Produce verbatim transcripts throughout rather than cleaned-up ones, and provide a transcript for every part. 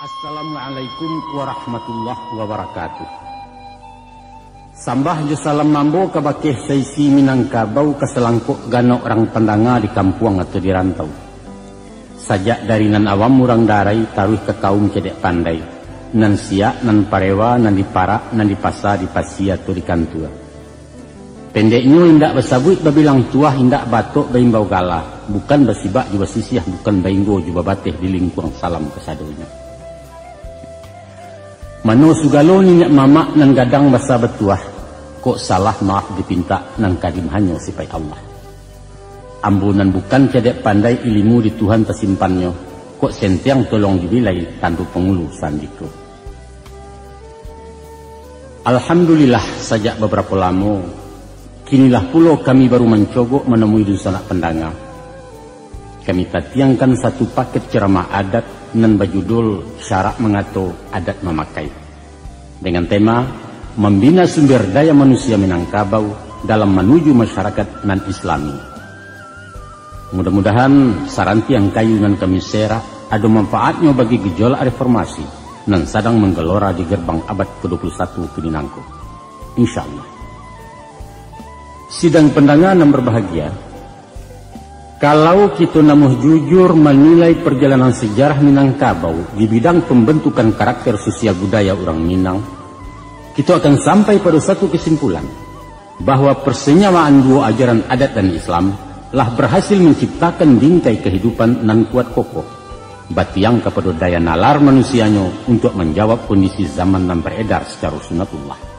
Assalamualaikum warahmatullahi wabarakatuh. Sambah jo salam mambo kabake saisi Minangkabau, ka salangkok ganok rang pandanga di kampuang atau di rantau. Sajak dari nan awam urang darai, taruih ka kaum cadiak pandai, nan siak, nan parewa, nan di parak, nan di pasa, di pasia atau di kantua. Pendeknyo, indak basabuik babilang tuah, indak batok baimbau galah, bukan basibak jo basisiah, bukan bainggo jo babateh, di lingkuang salam kasadonyo. Mano sugalo niniak mamak nan gadang basa batuah, kok salah maaf dipintak, nan kadim hanyo sipaik Allah. Ambo nan bukan cadiak pandai, ilimu di Tuhan tasimpannyo, kok sentiang tolong dibilai, tando pangulu sandiko. Alhamdulillah, sajak babarapo lamo, kinilah pulo kami baru mancogok manamui dunsanak pandanga. Kami tatiangkan satu paket ceramah adat nan bajudul Syarak Mangato Adat Mamakai, dengan tema Mambina Sumber Daya Manusia Minangkabau dalam Manuju Masyarakat nan Islami. Mudah-mudahan sarantiang kayu nan kami serak ado manfaatnyo bagi gejolak reformasi nan sadang manggelora di gerbang abad kedua puluh satu kini nangko. Insya Allah. Sidang pandanga nan berbahagia, kalau kito namuah jujur manilai perjalanan sejarah Minangkabau di bidang pembentukan karakter sosial budaya urang Minang, kito akan sampai pado satu kesimpulan, bahwa persenyawaan duo ajaran adat dan Islam lah berhasil menciptakan bingkai kehidupan nan kuat kokoh, batiang kapado daya nalar manusianyo untuak manjawab kondisi zaman nan beredar secara sunatullah.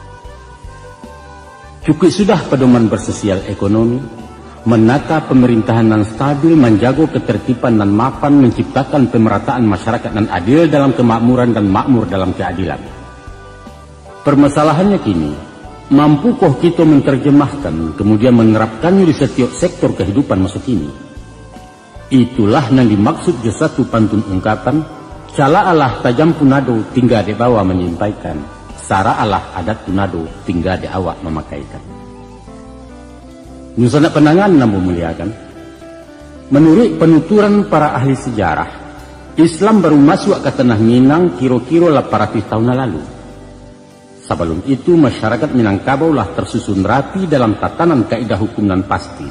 Cukuik sudah padoman bersosial ekonomi, menata pemerintahan nan stabil, manjago ketertiban nan mapan, menciptakan pemerataan masyarakat nan adil dalam kemakmuran dan makmur dalam keadilan. Permasalahannya kini, mampukoh kito menterjemahkan, kemudian menerapkannyo di setiap sektor kehidupan masa kini? Itulah nan dimaksud jo satu pantun ungkapan, "Calak alah tajam pun ado, tingga dek bawa manyampaikan. Sarak alah adat pun ado, tingga dek awak mamakaikan." Dunsanak pandanga nan ambo muliakan, manuruik panuturan para ahli sejarah, Islam baru masuak ka tanah Minang kiro-kiro lapan ratuih tahun nan lalu. Sabalun itu, masyarakat Minangkabau lah tersusun rapi dalam tatanan kaidah hukum nan pasti.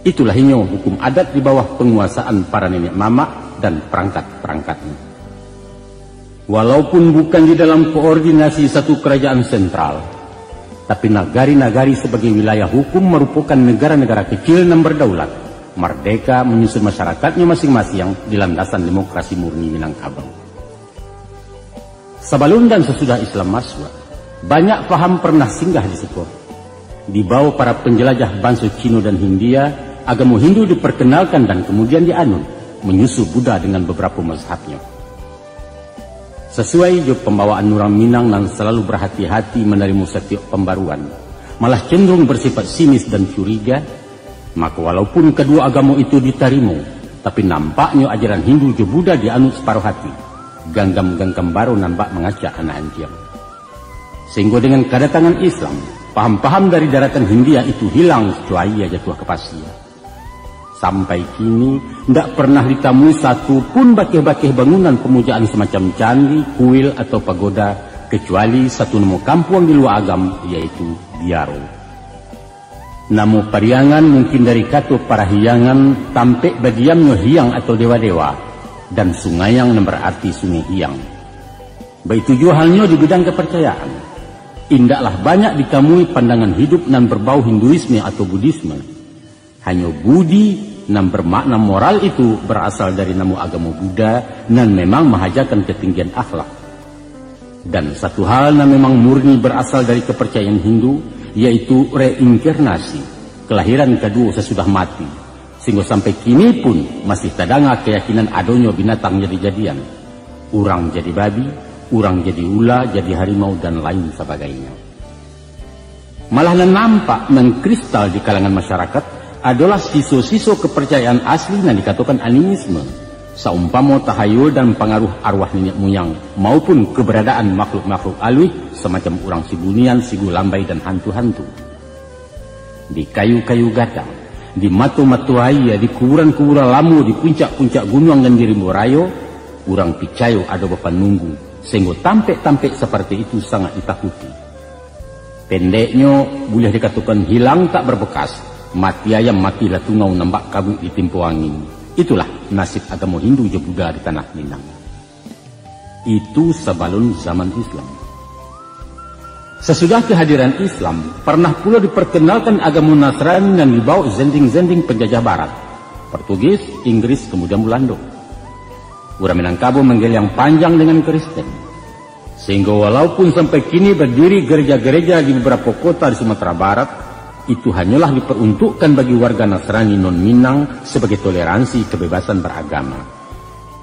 Itulah inyo hukum adat di bawah penguasaan para niniak mamak dan perangkat-perangkatnyo. Walaupun bukan di dalam koordinasi satu kerajaan sentral, tapi nagari-nagari sebagai wilayah hukum marupokan negara-negara kecil nan berdaulat, mardeka manyusun masyarakatnyo masing-masing di landasan demokrasi murni Minangkabau. Sabalun dan sasudah Islam masuak, banyak faham pernah singgah di siko. Dibawa para penjelajah banso Cino dan Hindia, agamo Hindu diperkenalkan dan kemudian dianut, menyusul Buddha dengan beberapa mazhabnyo. Sasuai jo pambawaan urang Minang nan salalu berhati-hati manarimo satiok pambaruan, malah cenderung bersifat sinis dan curiga, mako, walaupun kaduo agamo itu ditarimo, tapi nampaknyo ajaran Hindu jo Buddha dianut saparuah hati, ganggam-ganggam baro nan bak mangacak anak anjiang. Sehinggo dengan kadatangan Islam, paham-paham dari daratan Hindia itu hilang, cuai jatuah ka pasia. Sampai kini, ndak pernah ditamui satu pun bakeh-bakeh bangunan pamujaan semacam candi, kuil, atau pagoda, kecuali satu namo kampuang di Luak Agam, yaitu Biaro. Namo Pariangan mungkin dari kato parahiangan, tampek badiamnyo hiang atau dewa-dewa, dan Sungaiang nan berarti Sungai Hiang. Baitu juo halnyo di bidang kaparcayaan. Indaklah banyak ditamui pandangan hidup nan berbau Hinduisme atau Buddhisme. Hanyo budi nan bermakna moral itu berasal dari namo agamo Buddha nan memang mahajakan ketinggian akhlak. Dan satu hal nan memang murni berasal dari kepercayaan Hindu, yaitu reinkarnasi, kelahiran kaduo sasudah mati, sehingga sampai kini pun masih tadanga keyakinan adonyo binatang jadi-jadian, urang jadi babi, urang jadi ula, jadi harimau, dan lain sabagainya. Malah nan nampak mengkristal di kalangan masyarakat adolah siso-siso kepercayaan asli nan dikatokan animisme, saumpamo tahayul dan pangaruh arwah niniak muyang, maupun keberadaan makhluk-makhluk aluih semacam urang Sibunian, Sigulambai, dan hantu-hantu. Di kayu-kayu gadang, di mato-mato aia, di kuburan-kuburan lamo, di puncak-puncak gunuang, dan di rimbo rayo, Urang picayo ado bapanunggu, sahinggo tampek-tampek saparti itu sangaik ditakuti. Pendeknyo, buliah dikatokan hilang tak barbakas, mati ayam mati lah tungau nan bak kabuik ditimpo angin. Itulah nasib agamo Hindu jo Buddha di tanah Minang. Itu sabalun zaman Islam. Sasudah kehadiran Islam, parnah pulo diparkenalkan agamo Nasrani nan dibawok zending-zending panjajah Barat, Portugis, Inggris, kamudian Bulando. Urang Minangkabau manggeliang panjang dengan Kristen. Sahinggo walaupun sampai kini badiri gareja-gareja di babarapo kota di Sumatera Barat, itu hanyolah diparuntukkan bagi warga Nasrani non-Minang sabagai toleransi kabebasan baragama.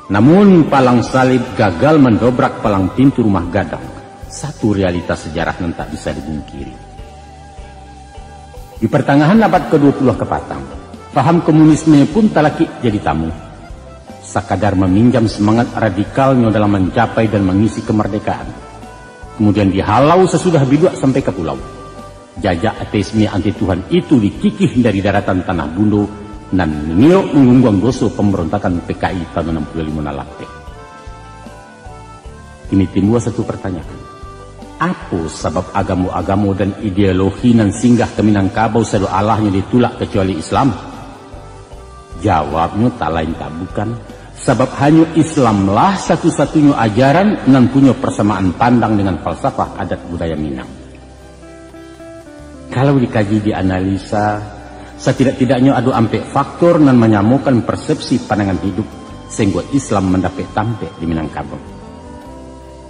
Namun, palang salib gagal mandobrak palang pintu rumah gadang, satu realitas sejarah nan tak bisa dibungkiri. Di partangahan abad kadua puluah kapatang, paham komunisme pun talakik jadi tamu. Sakadar maminjam samangat radikalnyo dalam mancapai dan mangisi kamardekaan. Kamudian dihalau sasudah biduak sampai ka pulau. Jajak ateisme anti Tuhan itu dikikih dari daratan tanah bundo, nan mangirok manggungguang doso pambarontakan P K I tahun anam puluah limo nan lapeh. Kini timbua satu partanyaan. Apo sabab agamo-agamo dan ideologi nan singgah ka Minangkabau sado alahnyo ditulak kacuali Islam? Jawabnyo tak lain tak bukan, sabab hanyo Islamlah satu-satunyo ajaran nan punyo parsamaan pandang dengan falsafah adat budaya Minang. Kalau dikaji, dianalisa, satidak-tidaknyo ado ampek faktor nan manyamokan persepsi pandangan hidup, sahinggo Islam mandapek tampek di Minangkabau.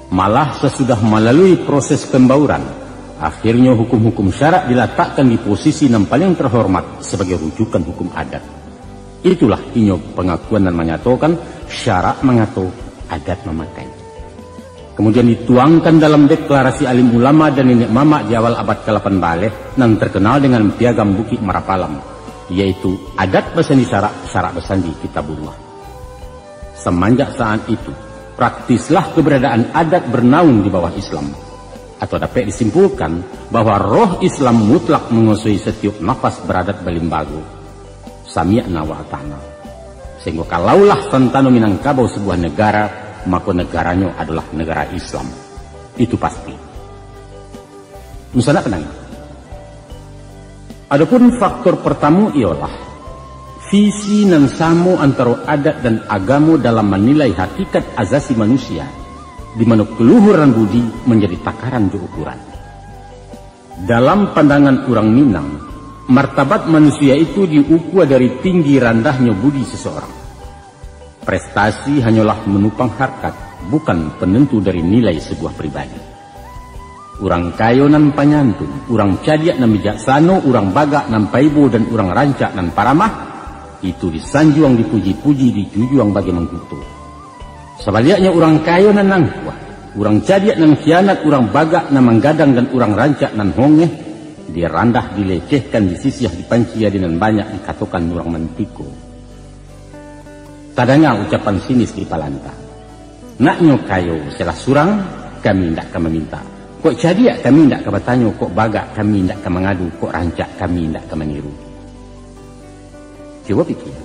Malah sasudah malalui proses pambauran, akhirnyo hukum-hukum syarak dilatakkan di posisi nan paling terhormat sabagai rujukan hukum adat. Itulah inyo pangakuan nan manyatokan, syarak mangato, adat mamakai. Kamudian dituangkan dalam deklarasi alim ulama dan niniak mamak di awal abad kalapan baleh, nan terkenal dengan Piagam Bukik Marapalam, yaitu adat basandi syarak, syarak basandi Kitabullah. Samanjak saat itu, praktislah keberadaan adat bernaung di bawah Islam. Atau dapek disimpulkan bahwa roh Islam mutlak manguasai satiok nafas baradat balimbago. Sami'na wa ata'na. Sahinggo kalaulah santano Minangkabau sabuah negara, mako negaranyo adolah negara Islam. Itu pasti. Dunsanak pandanga. Adopun faktor partamo iyolah visi nan samo antaro adat dan agamo dalam manilai hakikat azasi manusia, di mano kaluhuran budi manjadi takaran jo ukuran. Dalam pandangan urang Minang, martabat manusia itu diukua dari tinggi randahnyo budi seseorang. Prestasi hanyolah manupang harkat, bukan penentu dari nilai sebuah pribadi. Urang kayo nan panyantun, urang cadiak nan bijaksano, urang bagak nan paibo, dan urang rancak nan paramah, itu disanjuang dipuji-puji, dijujuang bagai mangkuto. Sabaliaknyo, urang kayo nan angkuah, urang cadiak nan khianat, urang bagak nan manggadang, dan urang rancak nan hongeh, dirandah, dilecehkan, disisiah, dipanci, adi nan banyak dikatokan urang mantiko. Tadanga ucapan sinis di palanta. Naknyo kayo salah surang, kami indak ka maminta. Kok cadiak kami indak ka batanyo, kok bagak kami indak ka mangadu, kok rancak kami indak ka maniru. Cubo pikia.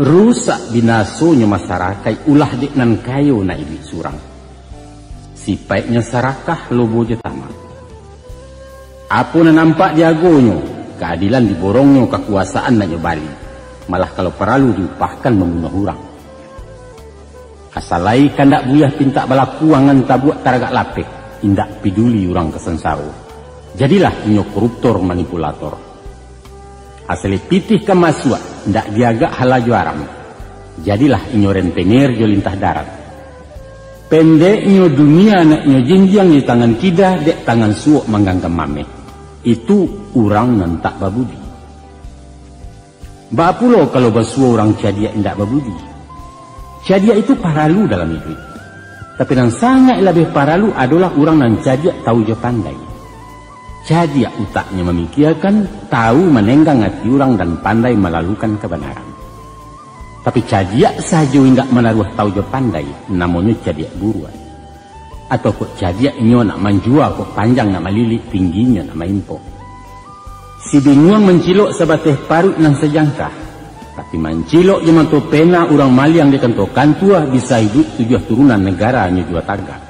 Rusak binasonyo masarakaik ulah dek nan kayo nak iduik surang. Sipaiknyo sarakah, lobo jo tamak. Apo nan nampak diagonyo, kaadilan diborongnyo, kakuasaan nak nyo bali. Malah kalau paralu diupahkan mambunuah urang. Asa lai kandak buyah pintak balaku angan tabuak taragak lapeh, indak piduli urang ka sansaro. Jadilah inyo koruptor manipulator. Asali pitih ka masuak, indak diagak halal jo aram. Jadilah inyo rentenir jo lintah darat. Pendeknyo dunia nak nyo jinjiang di tangan kida, dek tangan suok mangganggam mameh. Itu urang nan tak babudi. Baa pulo kalau basuo urang cadiak indak babudi? Cadiak itu paralu dalam iduik. Tapi nan sangaik labiah paralu adolah urang nan cadiak tahu jo pandai. Cadiak utaknyo mamikiakan, tahu manenggang ati urang, dan pandai malalukan kabanaran. Tapi cadiak sajo indak manaruah tahu jo pandai, namonyo cadiak buruak. Atau kok cadiak inyo nak manjua, kok panjang nak malilik, tingginyo nak maimpok. Si binguang mancilok sabateh paruik nan sajangkah. Tapi mancilok jo mato pena urang maliang di kantua-kantua bisa iduik tujuah turunan nagaranyo jua tagak.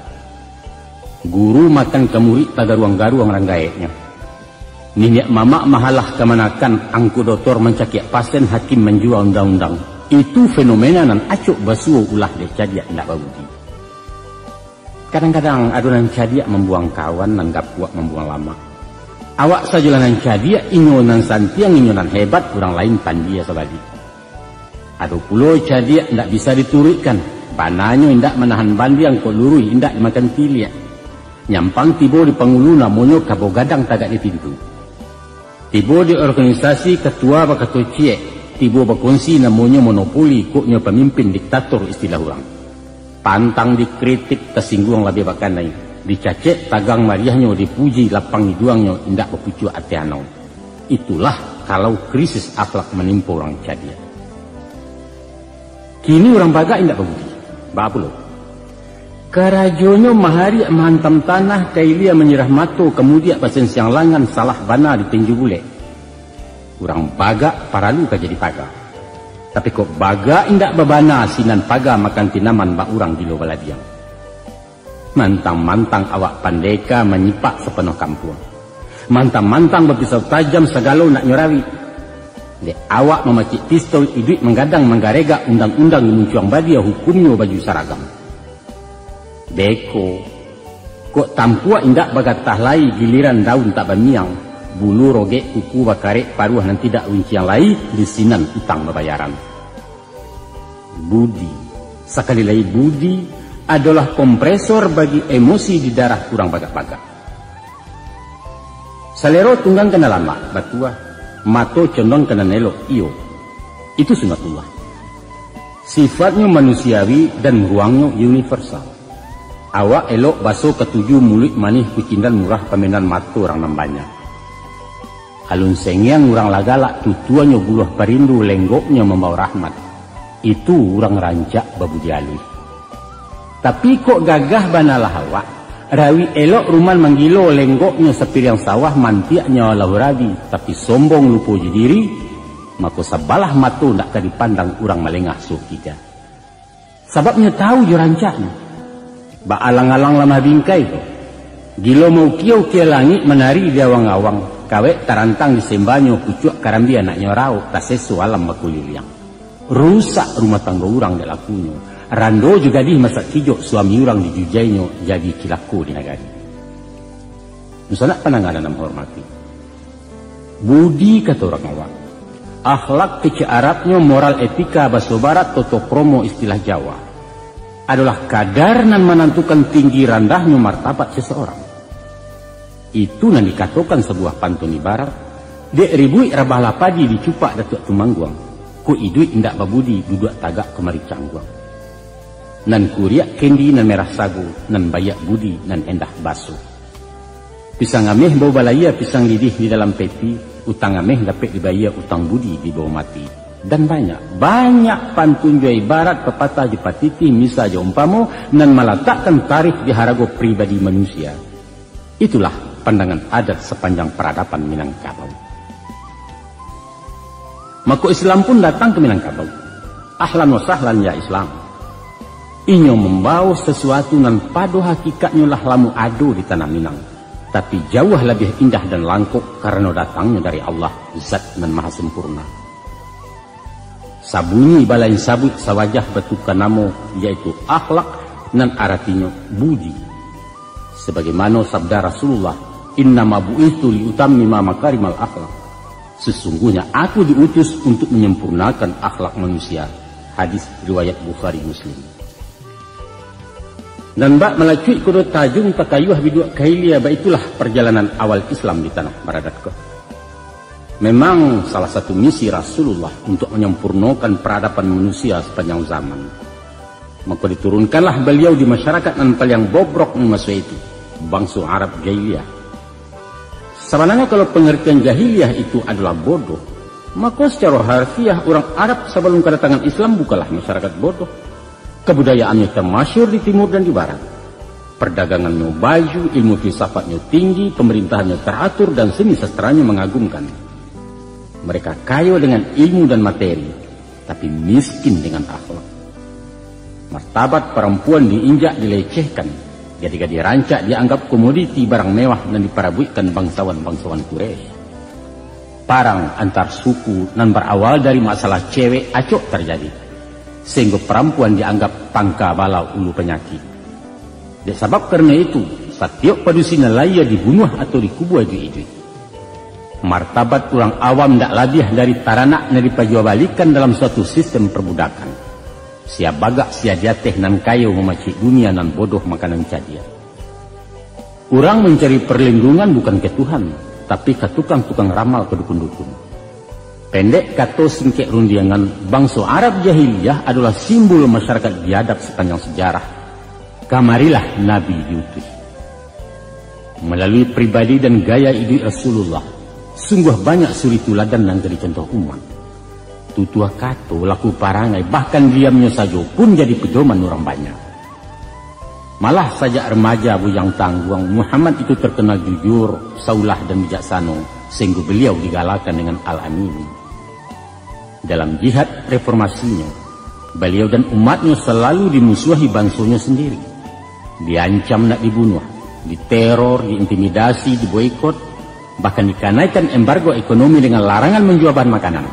Guru makan ka murik tagaruang-garuang ranggaeknyo. Niniak mamak mahalah kamanakan, angku dotor mancakiak pasien, hakim manjua undang-undang. Itu fenomena nan acok basuo ulah dek cadiak indak babudi. Kadang-kadang ado nan cadiak mambuang kawan, nan gapuak mambuang lamak. Awak sajolah nan cadiak, inyo nan santiang, inyo nan hebat, urang lain pandie sabalik. Ado pulo cadiak indak bisa dituruikkan, bananyo indak manahan bandiang, kok luruih indak dimakan tiliak. Nyampang tibo di pangulu, namonyo kabo gadang tagak di pintu. Tibo di organisasi, katua bakato ciek, tibo bakongsi, namonyo monopoli, kok nyo pamimpin diktator istilah urang. Pantang dikritik, tasingguang labiah bakanai, dicacek tagang mariahnyo, dipuji lapang iduangnyo, indak bapucuak ateh anau. Itulah kalau krisis akhlak manimpo urang cadiak. Kini urang bagak indak babudi. Baa pulo? Karajonyo mahariak mahantam tanah, kailia manyirah mato, kamudiak basensiang langan, salah bana ditinju bulek. Urang bagak paralu ka jadi paga. Tapi kok bagak indak babana, sinan paga makan tinaman bak urang gilo baladiang. Mantang-mantang awak pandeka manyipak sapanuah kampuang. Mantang-mantang bapisau tajam sagalo nak nyo rawik. Dek awak mamacik pistol, iduik manggadang manggaregak, undang-undang di muncuang badia, hukumnyo baju saragam. Beko, kok tampuak indak bagatah lai, giliran daun tak bamiang, bulu rogek kuku bakarek, paruah nan tidak runciang lai, di sinan utang babayaran. Budi, sakali lai budi, adolah kompresor bagi emosi di darah urang bagak-bagak. Salero tunggang ka nan lamak, batua, mato condong ka nan elok, iyo. Itu sunatullah. Sifatnyo manusiawi dan ruangnyo universal. Awak elok baso katuju, muluik manih kucindan, murah pamenan mato urang nan banyak. Alun sengiang urang lah galak, tutuanyo buluah parindu, lenggoknyo mambawa rahmat. Itu urang rancak babudi aluih. Tapi kok gagah banalah awak, rawik elok ruman manggilo, lenggoknyo sapiriang sawah, mantiaknyo alah urabi, tapi sombong lupo jo diri, mako sabalah mato ndak ka dipandang urang malengah sokika. Sababnyo tahu jo rancaknyo. Baalang-alang lamah bingkai ko. Gilo maukia-ukia langik, manari di awang-awang, kawek tarantang di sembanyo, pucuak karambia naknyo rauk, taseso alam bakuliliang. Rusak rumah tanggo urang dek lakunyo. Rando jo gadih masak kijok, suami urang dijujainyo, jadi cilako di nagari. Dunsanak pandanga nan ambo hormati. Budi kato urang awak. Akhlak kecek Arabnyo, moral etika baso Barat, toto kromo istilah Jawa, adolah kadar nan manantukan tinggi randahnyo martabat seseorang. Itu nan dikatokan sabuah pantun ibarat, dek ribuik rabahlah padi, dicupak Datuak Tumangguang, kok iduik indak babudi, duduak tagak kamari cangguang. Nan kuriak kendi, nan merah sago, nan baiak budi, nan endah baso. Pisang ameh bao balayia, pisang lidih di dalam peti, utang ameh dapek dibayia, utang budi dibawa mati. Dan banyak, banyak pantun jo ibarat, papatah jo patitih, misa jo umpamo, nan malatakkan tarikh di harago pribadi manusia. Itulah pandangan adat sapanjang paradaban Minangkabau. Mako Islam pun datang ka Minangkabau. Ahlan wa sahlan ya Islam. Inyo mambawo sasuatu nan pado hakikatnyo lah lamo ado di tanah Minang, tapi jauah labiah indah dan langkok karano datangnyo dari Allah, Zat nan Maha Sempurna. Sabunyi balain sabuik, sawajah batuka namo, yaitu akhlak, nan aratinyo budi. Sabagaimano sabda Rasulullah, "Innama bu'itsu liutammima makarimal akhlak." Sesungguhnya aku diutus untuk menyempurnakan akhlak manusia. Hadis riwayat Bukhari Muslim. Nan bak malacuik kudo tajung, takayuah biduak kailia, baitulah parjalanan awal Islam di tanah Baradat ko. Memang salah satu misi Rasulullah untuk menyempurnakan peradaban manusia sepanjang zaman. Mako diturunkanlah baliau di masyarakat nan paliang bobrok di maso itu, bangso Arab jahiliah. Sabananyo kalau pangartian jahiliah itu adolah bodoh, mako sacaro harfiah urang Arab sabalum kadatangan Islam bukanlah masyarakat bodoh. Kabudayaannyo tamasyur di timur dan di barat. Pardagangannyo baju, ilmu filsafatnyo tinggi, pamarintahannyo taratur, dan seni sastranyo mangagumkan. Mereka kayo dengan ilmu dan materi, tapi miskin dengan akhlak. Martabat parampuan diinjak, dilecehkan, gadih-gadih rancak dianggap komoditi barang mewah nan diparabuikkan bangsawan-bangsawan Quraisy. Parang antar suku nan barawal dari masalah cewek acok tarjadi, sahinggo parampuan dianggap pangka bala ulu panyakik. Dek sabab karano itu, satiok padusi nan lahia dibunuah atau dikubua iduik-iduik. Martabat urang awam ndak labiah dari taranak nan dipajuabalikan dalam suatu sistem parbudakan. Sia bagak, sia di ateh, nan kayo mamacik dunia, nan bodoh makanan cadiak. Urang mancari parlindungan bukan ka Tuhan, tapi ka tukang-tukang ramal, ka dukun-dukun. Pendek kato, singkek rundiangan, bangso Arab jahiliah adolah simbol masyarakat biadab sapanjang sajarah. Kamarilah Nabi diutus. Malalui pribadi dan gaya iduik Rasulullah, sungguah banyak suri tuladan nan ka dicontoh umat. Tutuah kato, laku parangai, bahkan diamnyo sajo pun jadi pedoman urang banyak. Malah sajak remaja bujang tangguang, Muhammad itu terkenal jujur, saulah, dan bijaksano, sahinggo baliau digalakan dengan Al-Amin. Dalam jihad reformasinyo, baliau dan umatnyo salalu dimusuahi bansonyo sandiri, diancam nak dibunuah, diteror, diintimidasi, diboikot, bahkan dikanaikan embargo ekonomi dengan larangan manjua bahan makanan.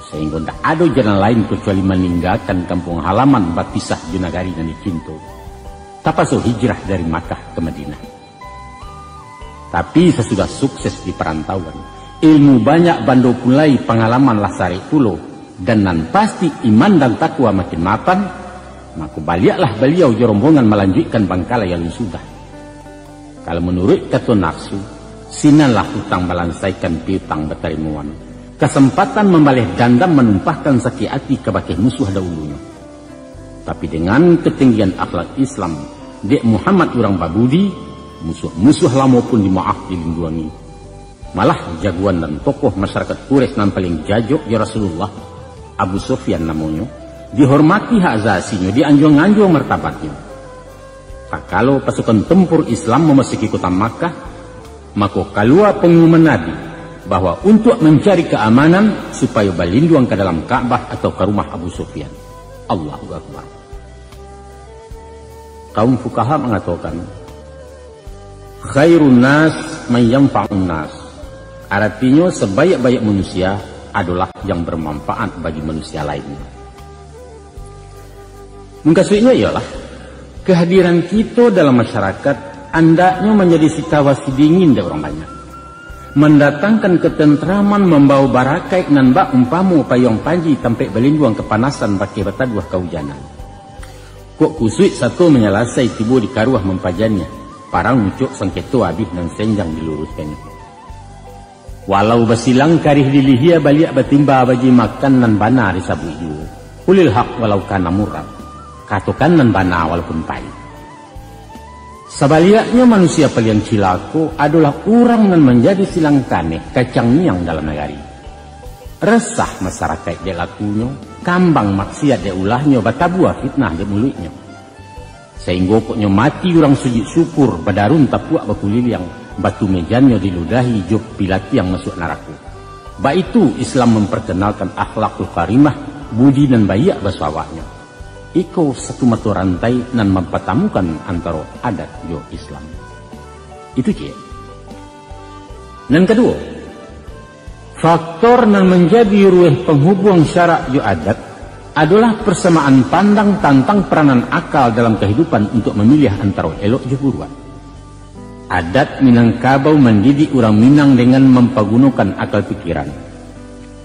Sahinggo ndak ado jalan lain kacuali maninggakan kampuang halaman, bapisah jo nagari nan dicinto. Tapaso hijrah dari Makkah ka Madinah. Tapi sasudah sukses di parantauan, ilmu banyak bando pulai, pangalaman lah sarek pulo, dan nan pasti iman dan takwa makin mapan, mako baliaklah baliau jo rombongan malanjuikkan bangkalai alun sudah. Kalau manuruik kato nafsu, sinanlah utang balansaikan piutang batarimoan. Kasampatan mambaleh dandam manumpahkan sakik ati kabake musuah daulunyo. Tapi dengan katinggian akhlak Islam, dek Muhammad urang babudi, musuah-musuah lamo pun dimaaf dilinduangi. Malah jagoan dan tokoh masyarakat Quraisy nan paling jajok jo Rasulullah, Abu Sufyan namonyo, dihormati hak azasinyo, dianjuang-anjuang martabatnyo. Takalo pasukan tempur Islam mamasuki kota Makkah, mako kalua pangumuman Nabi, bahwa untuak mancari kaamanan supayo balinduang ka dalam Ka'bah atau ka rumah Abu Sufyan. Allahu Akbar. Kaum fukaha mangatokan, "Khairun nas man yanfa'un nas." Aratinyo, sabaik-baik manusia adolah yang bermanfaat bagi manusia lainnya. Mukasuiknyo iyolah, kehadiran kito dalam masyarakat andaknyo manjadi sitawa sidingin dek urang banyak, mandatangkan katentraman, mambawa barakaik nan bak umpamo payuang panji tampek balinduang kapanasan, bakeh bataduah kaujanan. Kok kusuik sato manyalasai, tibo di karuah mampajaniah, parang mucok sangketo abih nan senjang diluruihkannyo. Walau basilang karih dilihia, baliak batimba bajimakan, nan bana disabuik juo. Qulil haq walau kana murran. Katokan nan bana walaupun pahik. Sabaliaknyo, manusia paliang cilako adolah urang nan manjadi silang kaneh, kacang niang dalam nagari. Resah masarakaik dek lakunyo, kambang maksiat dek ulahnyo, batabua fitnah dek muluiknyo. Sainggo poknyo mati urang sujud syukur, badarun tapuak bakuliliang, batu mejannyo diludahi jo pilatiang masuak narako. Baitu Islam mamparkenalkan akhlakul karimah, budi nan baiak baso awaknyo. Iko satu mato rantai nan mampatamukan antaro adat jo Islam. Itu ciek. Nan kaduo, faktor nan manjadi rueh panghubuang syarak jo adat adolah parsamaan pandang tantang peranan akal dalam kahidupan untuak mamiliah antaro elok jo buruak. Adat Minangkabau mandidik urang Minang dengan mampagunokan akal pikiran.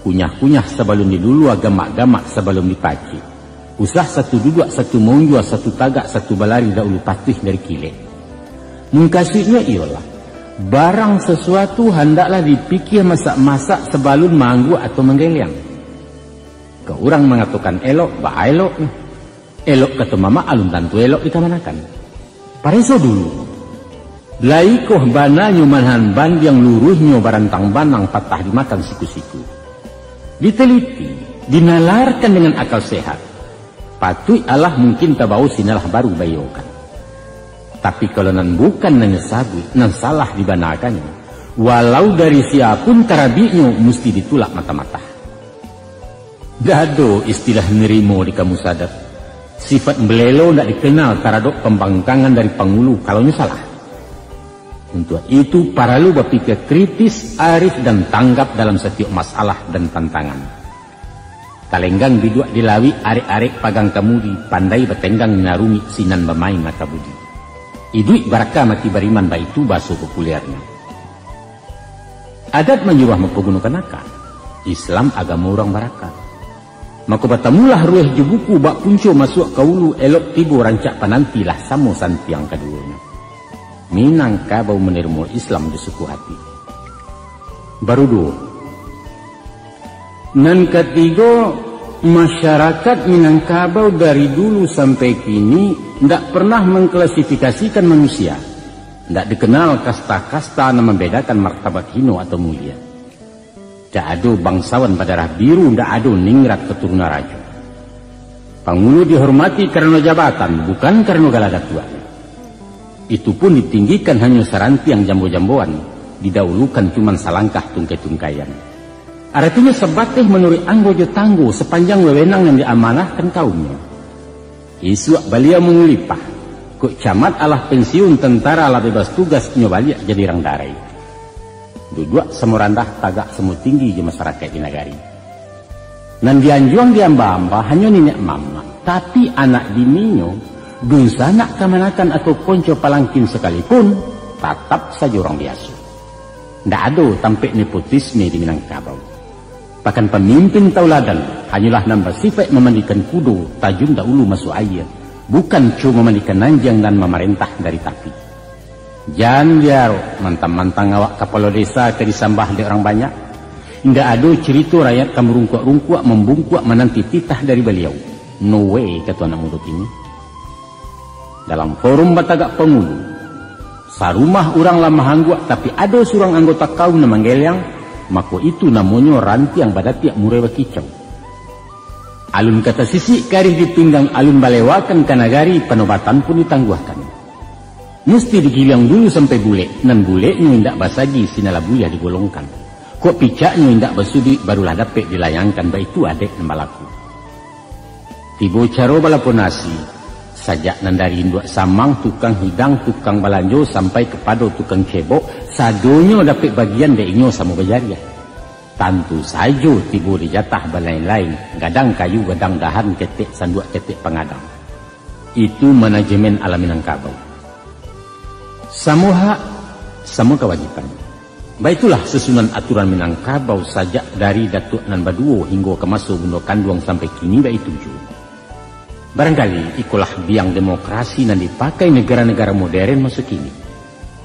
Kunyah-kunyah sabalun dilulua, gamak-gamak sabalun dipacik. Usah satu duduak, satu maunjua, satu tagak, satu balari daulu patuih dari kilek. Mukasuiknyo iyolah, barang sasuatu handaklah dipikia masak-masak sabalun maangguak atau manggeliang. Ka urang mangatokan elok, baa eloknyo. Elok kato mamak alun tantu elok dikamanakan. Pareso dulu. Lai koh bananyo manahan bandiang, luruihnyo barantang banang, patah dimakan siku-siku. Diteliti, dinalarkan dengan akal sehat, patuik alah mungkin tabao sinalah baru baiyokan. Tapi kalau nan bukan nan nyo sabuik, nan salah dibanakannyo, walau dari sia pun tarabiknyo, musti ditulak mata-mata. Ndak ado istilah nerimo di kamus adat. Sifat belelo ndak dikenal taradok pambangkangan dari pangulu kalau nyo salah. Untuak itu, paralu bapikir kritis, arif, dan tanggap dalam satiok masalah dan tantangan. Talenggang biduak di lawik, arek-arek pagang kamudi, pandai batenggang narungik sinan bamain aka budi. Iduik baraka mati bariman, baitu baso populernyo. Adat manyuruah mampagunokan aka. Islam agamo urang baraka. Mako batamulah rueh jo buku, bak punco masuak ka ulu, elok tibo rancak pananti, lah samo santiang kaduonyo. Minangkabau manarimo Islam jo suku hati. Baru duo. Nan katigo, masyarakat Minangkabau dari dulu sampai kini ndak pernah mengklasifikasikan manusia. Ndak dikenal kasta-kasta nan mambedakan martabat hino atau mulia. Ndak ado bangsawan badarah biru, ndak ado ningrat katurunan rajo. Pangulu dihormati karano jabatan, bukan karano gala datuaknyo. Itu pun ditinggikan hanyo sarantiang jambo-jamboan, didahulukan cuman salangkah tungkai-tungkaian. Aratinyo sabateh manuruik anggo jo tanggo sapanjang wewenang nan diamanahkan kaumnyo. Isuak baliau mangulipah, kok camat alah pensiun, tentara lah bebas tugas, inyo baliak jadi rang darai. Duduak samo randah, tagak samo tinggi jo masarakaik di nagari. Nan dianjuang diamba-amba hanyo niniak mamak, tapi anak bininyo, dunsanak kamanakan atau konco palangkin sakalipun, tatap sajo urang biaso. Ndak ado tampek nepotisme di Minangkabau. Bahkan pamimpin tauladan hanyolah nan basifaik mamandikan kudo tajun dahulu masuak aia, bukan co mamandikan anjiang nan mamarentah dari tapi. Jan diarok, mantang-mantang awak kapalo desa ka disambah dek urang banyak. Indak ado carito rakyat ka marungkuak-rungkuak, mambungkuak mananti titah dari baliau. No way, kato anak mudo kini. Dalam forum batagak pangulu, sarumah urang lah mahangguak, tapi ado surang anggota kaum nan manggeliang, mako itu namonyo rantiang badatiak murai bakicau. Alun ka tasisik karih di pinggang, alun balewakan ka nagari, panobatan pun ditangguahkan. Musti digiliang dulu sampai bulek, nan buleknyo indak basagi, sinalah buliah digolongkan. Kok picaknyo indak basuduik, barulah dapek dilayangkan, baitu adek nan balaku. Tibo caro balapo nasi, sajak nan dari induak samang, tukang hidang, tukang balanjo, sampai kapado tukang cebok, sadonyo dapek bagian dek inyo samo bajariah. Tantu sajo tibo di jatah balain-lain, gadang kayu, gadang dahan, ketek sanduak, ketek pangadang. Itu manajemen ala Minangkabau. Samo hak, samo kawajiban. Baitulah susunan aturan Minangkabau sajak dari datuak nan baduo hinggo ka maso bundo kanduang sampai kini baitu juo. Barangkali ikolah biang demokrasi nan dipakai negara-negara moderen maso kini.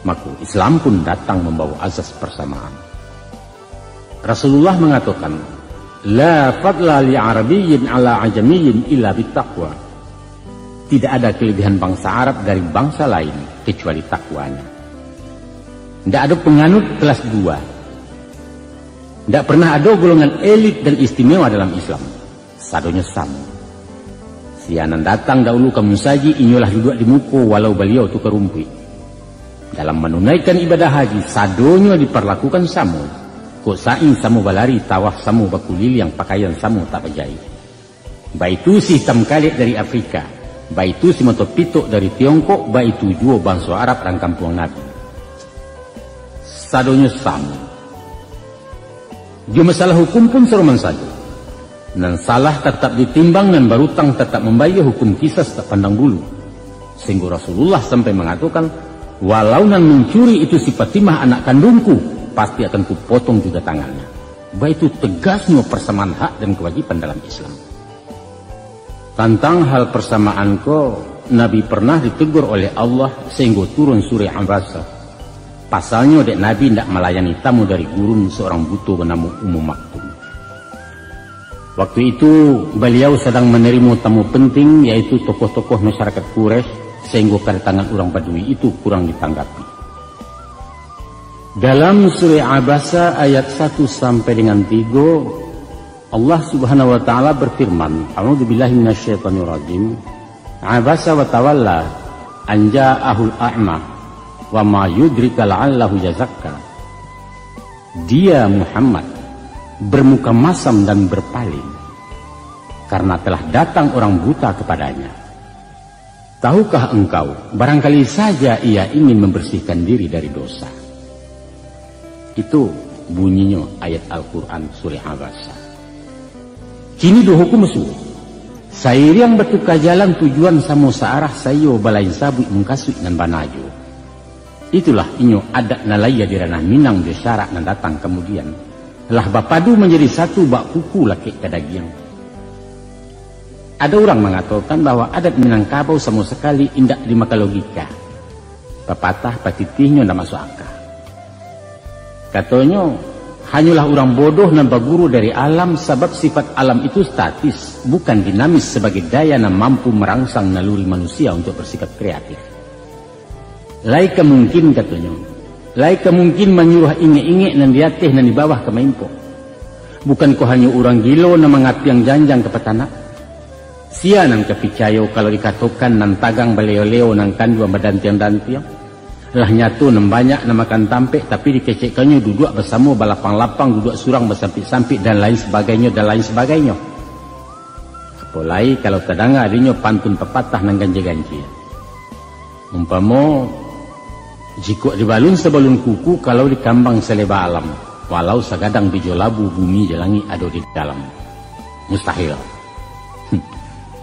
Mako, Islam pun datang mambawa azas parsamaan. Rasulullah mangatokan, "La fadla li Arabiyyin ala Ajamiyyin illa bittaqwa." Tidak ada kelebihan bangsa Arab dari bangsa lain kecuali takwanya. Ndak ado panganut kelas dua. Ndak pernah ado golongan elit dan istimewa dalam Islam. Sadonyo samo. Sia nan datang dahulu ka musajik, inyolah duduak di muko, walau baliau tukang rumpuik. Dalam manunaikan ibadah haji, sadonyo diparlakukan samo. Kok sa'i samo balari, tawaf samo bakuliliang, pakaian samo tak bajaik. Baitu si hitam kalek dari Afrika, baitu si mato pitok dari Tiongkok, baitu juo banso Arab rang kampuang Nabi. Sadonyo samo. Jo masalah hukum pun saroman sajo. Nan salah tatap ditimbang, nan barutang tatap mambayia, hukum kisas tak pandang bulu. Sahinggo Rasulullah sampai mangatokan, "Walau nan mancuri itu si Fatimah anak kandungku, pasti akan kupotong juga tangannya." Baitu tegasnyo parsamaan hak dan kawajiban dalam Islam. Tantang hal parsamaan ko, Nabi pernah ditegur oleh Allah sahinggo turun surah Abasa. Pasalnyo dek Nabi indak malayani tamu dari gurun seorang buto banamo Ummu Maktum. Waktu itu, baliau sadang manarimo tamu penting, yaitu tokoh-tokoh masyarakat Quraisy, sahinggo kadatangan urang Badui itu kurang ditanggapi. Dalam surah Abasa ayat satu sampai dengan tiga, Allah Subhanahu wa Ta'ala berfirman, "A'udzubillahi minasyaitonirrajim. Abasa wa tawalla an ja'ahul a'ma, wa ma yudrika la'allahu yazakka." Dia, Muhammad, bermuka masam dan berpaling. karena telah datang orang buta kepadanya. Tahukah engkau, barangkali saja ia ingin membersihkan diri dari dosa. Itu bunyinyo ayat Al-Quran surah Abasa. Kini duo hukum suo. Sairiang batuka jalan tujuan samo saarah saiyo balain sabuik mungkasuik nan bana juo. Itulah inyo adat nan lahia di ranah Minang jo syarak nan datang kamudian, lah bapadu manjadi satu bak kuku lakek ka dagiang. Ado urang mangatokan bahwa adat Minangkabau samo sakali indak dimakan logika. Papatah patitihnyo indak masuak aka. Katonyo, hanyolah urang bodoh nan baguru dari alam, sabab sifat alam itu statis, bukan dinamis sabagai daya nan mampu marangsang naluri manusia untuk bersikap kreatif. Lai ka mungkin, katonyo, lai ka mungkin manyuruah ingek-ingek nan di ateh nan di bawah ka maimpok. Bukan ko hanyo urang gilo nan mangapiang janjang ka patanak? Sia nan ka picayo kalau dikatokan nan tagang baleo-leo nan kanduang badantiang-dantiang? Lah nyato nan banyak nan makan tampek, tapi dikecekkannyo duduak basamo balapang-lapang, duduak surang basampik-sampik, dan lain sabagainyo, dan lain sabagainyo. Apo lai kalau tadanga dinyo pantun papatah nan ganjia-ganjia. Umpamo, jikok dibalun sabalun kuku, kalau dikambang saleba alam, walau sagadang bijo labu, bumi jo langik ado di dalam. Mustahil.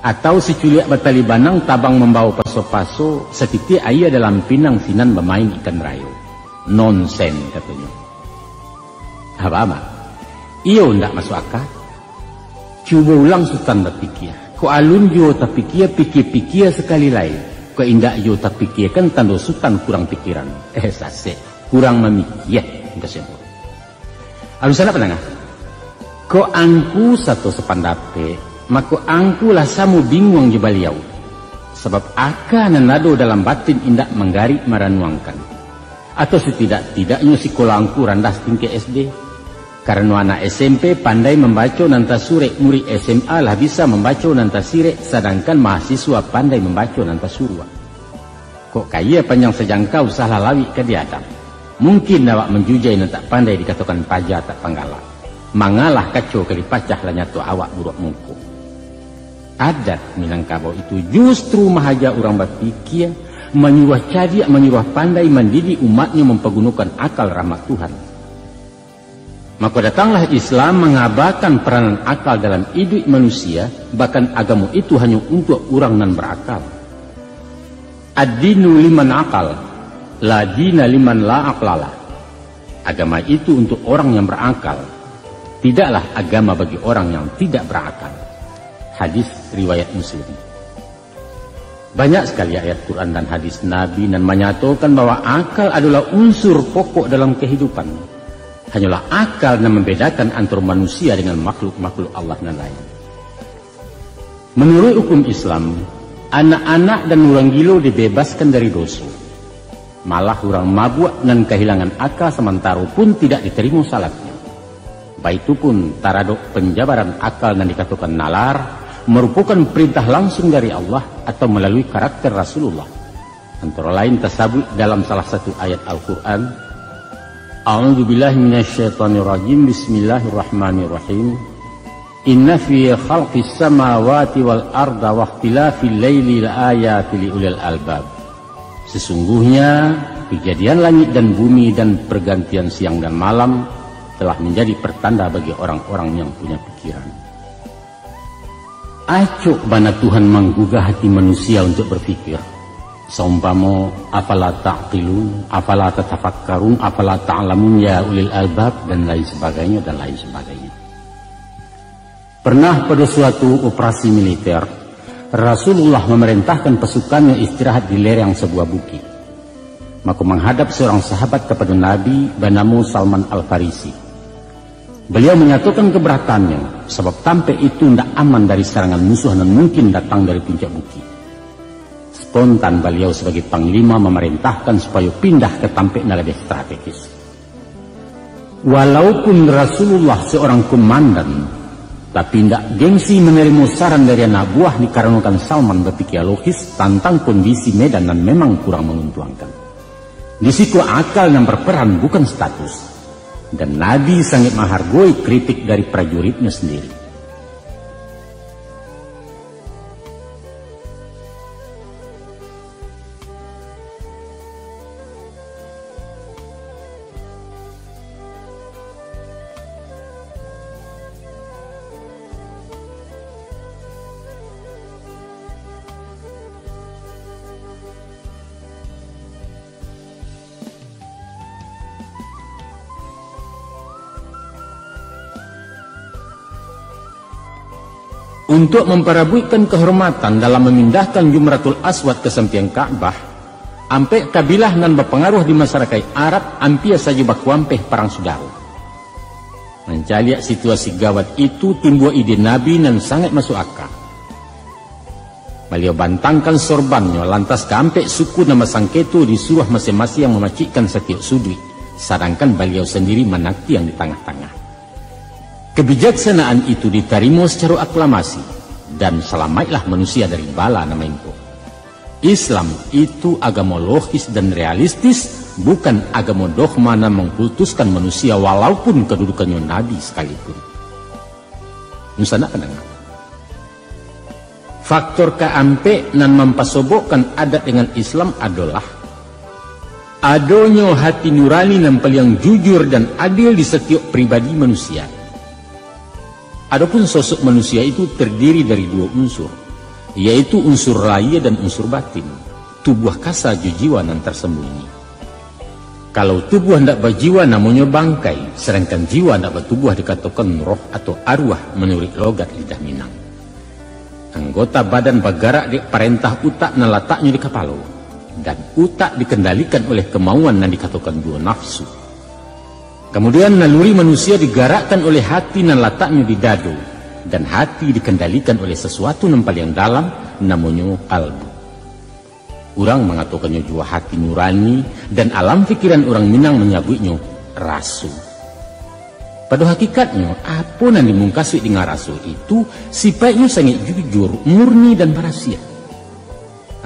Atau siculiak batali banang, tabang mambawo paso-paso, satitiak aia dalam pinang, sinan bamain ikan rayo. Nonsen, katonyo. Apa, Mak? Iyo, ndak masuak aka. Cubo ulang Sutan bapikia. Kok alun juo tapikia, pikia-pikia sakali lai. Kok indak juo tapikia, kan tando Sutan kurang pikiran. Eh, sasek. Kurang mamikia, udah semua. Alun sanak pandanga. Kok angku sato sapandapek, mako angku lah samo binguang jo baliau. Sabab aka nan ado dalam batin indak manggarik maranuangkan. Atau satidak-tidaknyo sikolah angku randah satingkek S D. Karano anak S M P pandai mambaco nan tasurek, murid S M A lah bisa mambaco nan tasirek, sadangkan mahasiswa pandai mambaco nan tasuruak. Kok kayia panjang sajangkau, salah lawik ka diadam. Mungkin awak manjujai nan tak pandai dikatokan paja tak panggalak. Mangalah kaco ka dipacah, lah nyato awak buruak muko. Adat Minangkabau itu justru mahaja urang bapikia, manyuruah cadiak, manyuruah pandai, mandidik umatnyo mampagunokan akal rahmat Tuhan. Mako datanglah Islam mangabakan peranan akal dalam iduik manusia, bahkan agamo itu hanyo untuak urang nan barakal. Ad-dinu liman akal, la dina liman la aqlalah. Agama itu untuk orang yang berakal, tidaklah agama bagi orang yang tidak berakal. Hadis riwayat Muslim. Banyak sakali ayat Quran dan hadis Nabi nan manyatokan bahwa akal adolah unsur pokok dalam kahidupan. Hanyolah akal nan mambedakan antaro manusia dengan makhluk-makhluk Allah nan lain. Manuruik hukum Islam, anak-anak dan urang gilo dibebaskan dari doso. Malah urang mabuak nan kahilangan aka samantaro pun tidak ditarimo salatnyo. Baitu pun taradok panjabaran akal nan dikatokan nalar, marupokan parintah langsung dari Allah atau malalui karakter Rasulullah. Antara lain tasabuik dalam salah satu ayat Al-Quran, "A'udzubillahi minasyaitonirrajim, bismillahirrahmanirrahim. Inna fi khalqis samawati wal arda wakhtilafil laili la ayati li ulil albab." Sesungguhnya, kejadian langit dan bumi dan pergantian siang dan malam telah menjadi pertanda bagi orang-orang yang punya pikiran. Acok bana Tuhan manggugah hati manusia untuk berpikir. Saumpamo, "Afala ta'qilun, afala tatafakkarun, afala ta'lamun ya ulil albab," dan lain sebagainya, dan lain sebagainya. Pernah pada suatu operasi militer, Rasulullah memerintahkan pasukannya istirahat di lereng sebuah bukit. Maka menghadap seorang sahabat kepada Nabi, banamo Salman Al-Farisi. Beliau menyatakan keberatannya, sebab tampek itu ndak aman dari serangan musuh nan mungkin datang dari puncak bukit. Spontan beliau sebagai panglima memerintahkan supaya pindah ke tampek nan lebih strategis. Walaupun Rasulullah seorang komandan, tapi indak gengsi menerima saran dari anak buah dikarenakan Salman berpikir logis tentang kondisi medan nan memang kurang menguntungkan. Di situ akal yang berperan, bukan status. Dan Nabi sangat menghargai kritik dari prajuritnya sendiri. Untuak mamparabuikkan kahormatan dalam mamindahkan Jumratul Aswad ka sampiang Ka'bah, ampek kabilah nan bapangaruah di masarakaik Arab ampia sajo bakuampeh parang sudaro. Mancaliak situasi gawat itu, timbua ide Nabi nan sangaik masuak aka. Baliau bantangkan sorbannyo, lantas kaampek suku nan basangketo disuruah masiang-masiang mamacikkan satiok suduik, sadangkan baliau sandiri manaktiang di tangah-tangah. Kebijaksanaan itu ditarimo sacaro aklamasi, dan salamaiklah manusia dari bala nan maimpok. Islam itu agamo logis dan realistis, bukan agamo dogma nan mangkultuskan manusia walaupun kadudukannyo nabi sakalipun. Dunsanak pandanga. Faktor kaampek nan mampasobokkan adat dengan Islam adolah adonyo hati nurani nan paliang jujur dan adil di satiok pribadi manusia. Adopun sosok manusia itu tardiri dari duo unsur, yaitu unsur lahia dan unsur batin, tubuah kasa jo jiwa nan tarsambunyi. Kalau tubuah ndak bajiwa, namonyo bangkai, sadangkan jiwa ndak batubuah dikatokan roh atau aruah manuruik logat lidah Minang. Anggota badan bagarak dek parentah utak nan lataknyo di kapalo, dan utak dikendalikan oleh kamauan nan dikatokan juo nafsu. Kamudian, naluri manusia digarakkan oleh hati nan lataknyo di dado, dan hati dikendalikan oleh sasuatu nan paliang dalam, namonyo kalbu. Urang mangatokannyo juo hati nurani, dan alam pikiran urang Minang manyabuiknyo raso. Pado hakikatnyo, apo nan dimukasuik dengan raso itu, sipaiknyo sangaik jujur, murni, dan barasiah.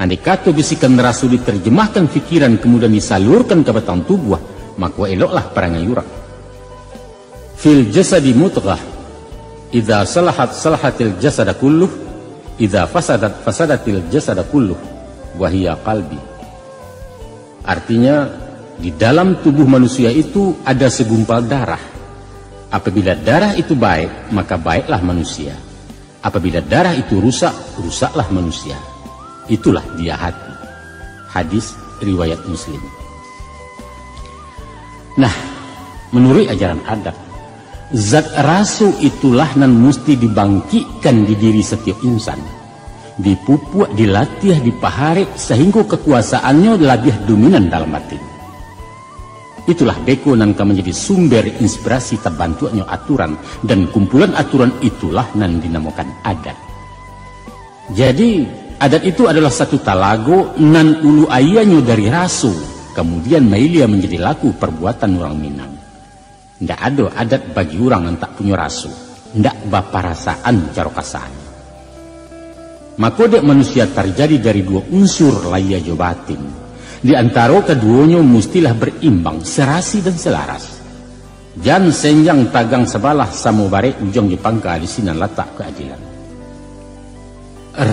Andai kato bisikan raso diterjemahkan pikiran, kamudian disalurkan ka batang tubuah, mako eloklah parangai urang. Fil jasadi mudghah, idza salahat salahatil jasada kulluh, idza fasadat fasadatil jasada kulluh, wa hiya qalbi. Artinya, di dalam tubuh manusia itu ada segumpal darah. Apabila darah itu baik, maka baiklah manusia. Apabila darah itu rusak, rusaklah manusia. Itulah dia hati. Hadis riwayat Muslim. Nah, manuruik ajaran adat, zat raso itulah nan musti dibangkikkan di diri satiok insan, dipupuak, dilatiah, dipaharek, sahinggo kakuasaannyo labiah dominan dalam batin. Itulah beko nan ka manjadi sumber inspirasi tabantuaknyo aturan, dan kumpulan aturan itulah nan dinamokan adat. Jadi, adat itu adolah satu talago nan ulu aianyo dari raso, kamudian mailia manjadi laku parbuatan urang Minang. Ndak ado adat bagi urang nan tak punyo raso, ndak baparasaan caro kasanyo. Mako, dek manusia tarjadi dari duo unsur, lahia jo batin. Di antaro kaduonyo mustilah barimbang, serasi dan selaras. Jan senjang tagang sabalah, samo barek ujuang jo pangka, di sinan latak kaadilan.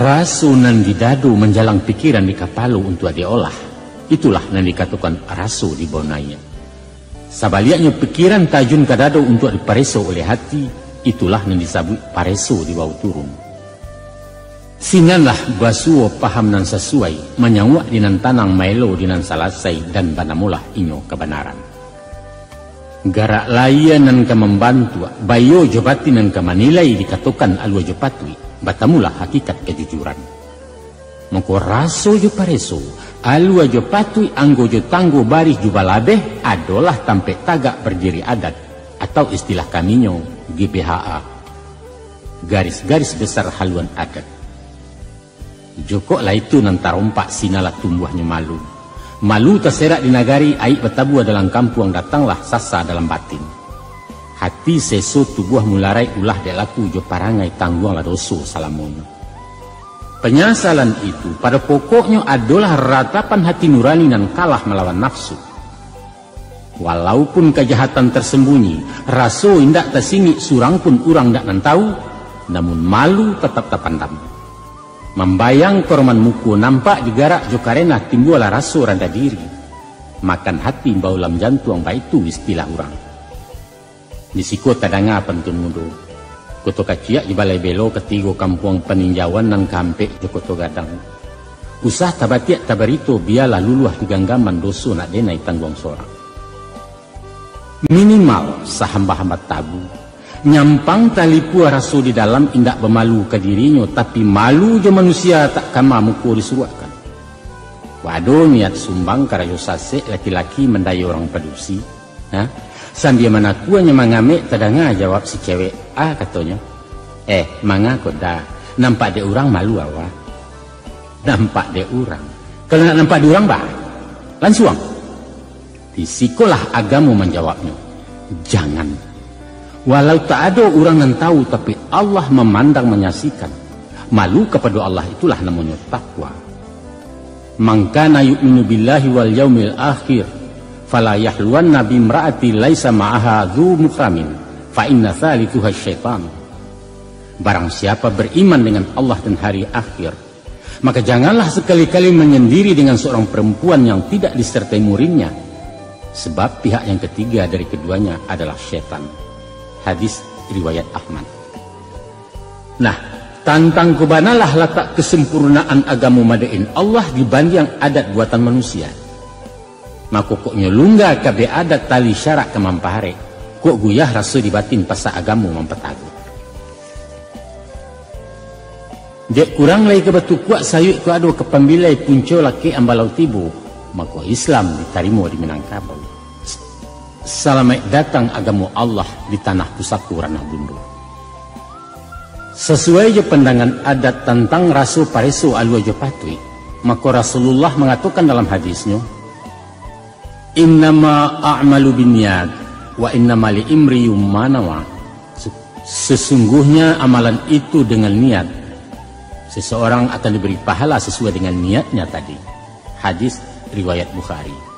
Raso nan di dado manjalang pikiran di kapalo untuak diolah. Itulah nan dikatokan raso dibao naiak. Sabaliaknyo, pikiran tajun ka dado untuak dipareso oleh hati, itulah nan disabuik pareso dibao turun. Sinanlah basuo paham nan sasuai, manyauak di nan tanang, maelo di nan salasai, dan banamolah inyo kabanaran. Garak lahia nan ka mambantuak, baiyo jo batin nan ka manilai, dikatokan alua jo patuik, batamulah hakikat kajujuran. Mako, raso jo pareso, alua jo patuik, anggo jo tanggo, barih jo balabeh, adolah tampek tagak bardiri adat, atau istilah kaminyo, G B H A, garis-garis besar haluan adat. Jokok lah itu nan tarompak, sinanlah tumbuahnyo malu. Malu taserak di nagari, aik batabua dalam kampuang, datanglah sasa dalam batin. Hati seso, tubuah mularai, ulah dek laku jo parangai, tangguanglah doso salamonyo. Panyasalan itu, pada pokoknyo, adolah ratapan hati nurani nan kalah malawan nafsu. Walaupun kajahatan tarsambunyi, raso indak tasingik, surang pun urang indak nan tahu, namun malu tatap tapandam. Mambayang koroman muko, nampak digarak jo karenah, timbualah raso randah diri. Makan hati baulam jantuang, baitu istilah urang. Di siko tadanga pantun mudo. Koto Kaciak jo Balai Belo, katigo kampuang paninjauan nan kaampek jo Koto Gadang. Usah tabatiak tabarito, bialah luluah di ganggaman, doso nak denai tangguang sorang. Minimal sahamba-hamba tabu, Nyampang talipua raso di dalam indak bamalu ka dirinyo, tapi malu jo manusia tak kama muko disuruakkan. Wado niat sumbang karajo sasek laki-laki mandayo urang padusi, ha? Sambia manakuanyo mangamek, tadanga jawab si cewek, ah, katonyo, "Eh, manga ko da, nampak dek urang malu awak." Nampak dek urang. Kalau nak nampak dek urang, bah, lansuang. Di sikolah agamo manjawabnyo, jangan. Walau tak ado urang nan tahu, tapi Allah mamandang manyaksikan. Malu kapado Allah itulah namonyo takwa. "Man kana yu'minu billahi wal yaumil akhir, fala yahluwanna bimra'ati laisa ma'aha dzu muhramin, fa inna tsalitsuha syaitan." Barang siapa beriman dengan Allah dan hari akhir, maka janganlah sekali-kali menyendiri dengan seorang perempuan yang tidak disertai muhrimnya, sebab pihak yang ketiga dari keduanya adalah setan. Hadis riwayat Ahmad. Nah, tantang ko banalah latak kesempurnaan agamo madek-in Allah dibandiang adat buatan manusia. Mako kok nyo lungga kabeh adat tali syarak ka mampaharek, kok guyah raso di batin pasak agamo mampatago. Dek kurang lai ka batukuak sayuik ko ado ka pambilai punco lakek ambalau tibo, mako Islam ditarimo di Minangkabau. Salamaik datang agamo Allah di tanah pusako ranah bundo. Sasuai jo pandangan adat tantang raso pareso alua jo patuik, mako Rasulullah mangatokan dalam hadisnyo, "Innama a'malu binniyat, wa innama liimri'in ma nawa." Se-, sesungguhnya amalan itu dengan niat. Seseorang akan diberi pahala sesuai dengan niatnya tadi. Hadis riwayat Bukhari.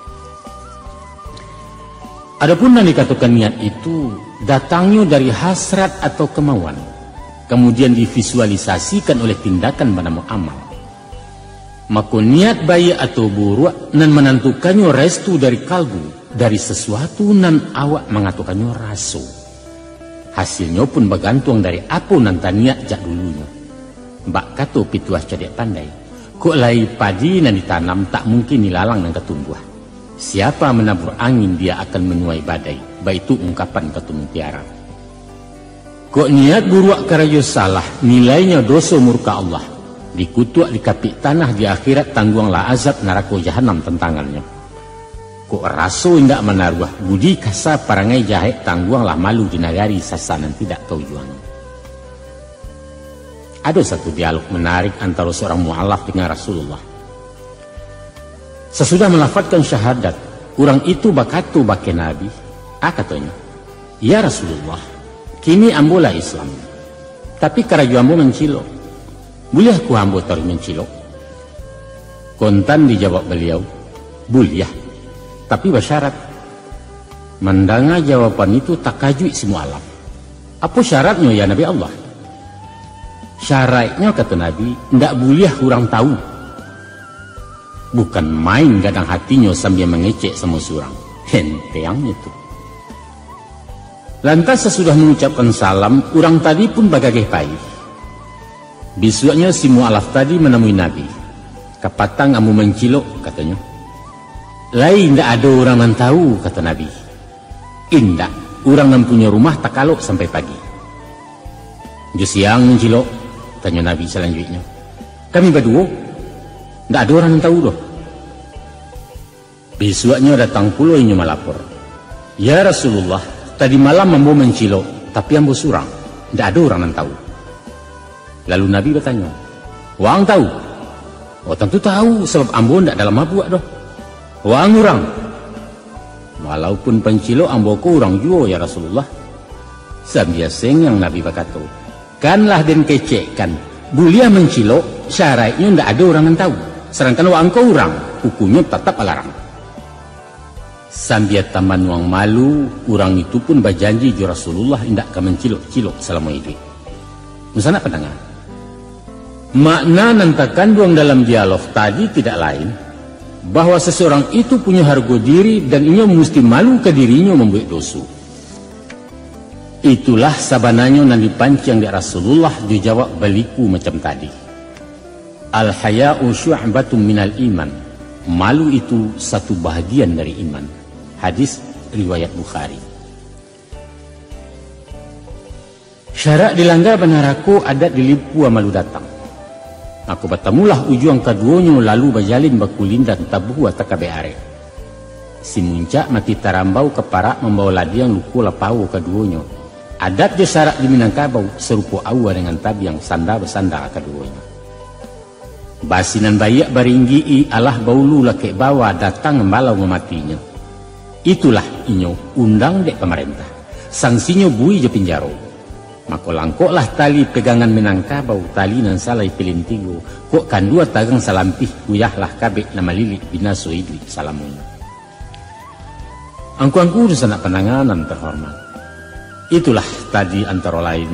Adapun nan dikatokan niat itu, datangnyo dari hasrat atau kemauan, kamudian divisualisasikan oleh tindakan banamo amal. Mako, niat baiak atau buruak nan manantukannyo restu dari kalbu, dari sasuatu nan awak mangatokannyo raso. Hasilnyo pun bagantuang dari apo nan taniat jak dulunyo. Bak kato pituah cadiak pandai, kok lai padi nan ditanam, tak mungkin ilalang nan ka tumbuah. Siapa menabur angin, dia akan menuai badai, baitu ungkapan Kato Mutiara. Kok niat buruak karajo salah, nilainyo doso murka Allah. Dikutuak dikapik tanah di akhirat, tangguanglah azab narako jahanam tantangannyo. Kok raso indak manaruah, budi kasa parangai jahek, tangguanglah malu di nagari sasa nan tidak taujuang. Ado satu dialog menarik antaro seorang mualaf dengan Rasulullah. Sasudah malafazkan syahadat, urang itu bakato bakeh Nabi, ah, katonyo, "Ya Rasulullah, kini ambo lah Islam, tapi karajo ambo mancilok. Buliahkah ambo taruih mancilok?" Kontan dijawab baliau, "Buliah, tapi basyarat." Mandanga jawaban itu, takajuik si mualaf. "Apo syaratnyo, ya Nabi Allah?" "Syaraiknyo," kato Nabi, "ndak buliah urang tawu." Bukan main gadang hatinyo sambia mangecek samo surang. Henteangnyo tu. Lantas sasudah mangucapkan salam, urang tadi pun bagageh pai. Bisuaknyo si mualaf tadi manamui Nabi. "Kapatang ambo mancilok," katonyo. "Lai indak ado urang nan tawu," kato Nabi. "Indak, urang nan punyo rumah takalok sampai pagi." "Jo siang mancilok?" tanyo Nabi salanjuiknyo. "Kami baduo, ndak ado urang nan tawu doh." Bisuaknyo datang pulo inyo malapor, "Ya Rasulullah, tadi malam ambo mancilok, tapi ambo surang, ndak ado urang nan tawu." Lalu Nabi batanyo, "Waang tawu?" "Oh, tantu tawu, sabab ambo ndak dalam mabuak doh." "Waang urang?" "Walaupun pancilok ambo ko urang juo, ya Rasulullah." Sambia sengang Nabi bakato, "Kan lah den kecekkan, buliah mancilok, syaraiknyo ndak ado urang nan tawu. Sadangkan waang ko urang, hukumnyo tatap alarang." Sambia tamanuang malu, urang itu pun bajanji jo Rasulullah indak ka mancilok-cilok salamo iduik. Dunsanak pandanga, makna nan takanduang dalam dialog tadi tidak lain, bahwa seseorang itu punyo hargo diri dan inyo musti malu ka dirinyo mambuek doso. Itulah sabananyo nan dipanciang dek Rasulullah jo jawab baliku macam tadi. "Al-haya'u syu'batun minal iman." Malu itu satu bahagian dari iman. Hadis riwayat Bukhari. Syarak dilangga banarako, adat dilipua malu datang. Mako batamulah ujuang kaduonyo, lalu bajalin bakulindan tabuah takabek arek. Si muncak mati tarambau, ka parak mambao ladiang, luko lah pawo kaduonyo. Adat jo syarak di Minangkabau sarupo aua dengan tabiang, sanda basanda kaduonyo. Basi nan baiak baringgi-i, alah baulu lakek bawa, datang mambalau mamatinyo. Itulah inyo undang dek pamarentah, sangsinyo bui jo pinjaro. Mako langkoklah tali pegangan Minangkabau, tali nan salai pilin tigo, kok kandua tagang salampih, kuyahlah kabek nan malilik, binaso iduik salamonyo. Angku-angku dunsanak pandanga nan tahormat, itulah tadi antaro lain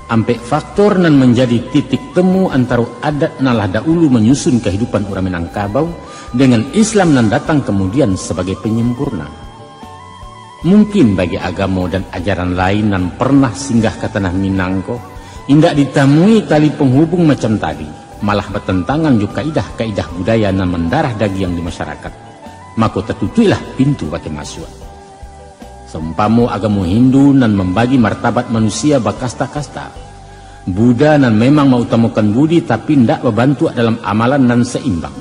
ampek faktor nan manjadi titik temu antaro adat nan lah daulu manyusun kahidupan urang Minangkabau, dengan Islam nan datang kamudian sabagai panyempurna. Mungkin bagi agamo dan ajaran lain nan parnah singgah ka tanah Minang ko, indak ditamui tali panghubung macam tadi, malah batantangan jo kaidah-kaidah budaya nan mandarah dagiang di masyarakat, mako tatutuiklah pintu bakeh masuak. Saumpamo agamo Hindu nan mambagi martabat manusia bakasta-kasta, Buddha nan memang mautamokan budi tapi ndak babantuak dalam amalan nan saimbang,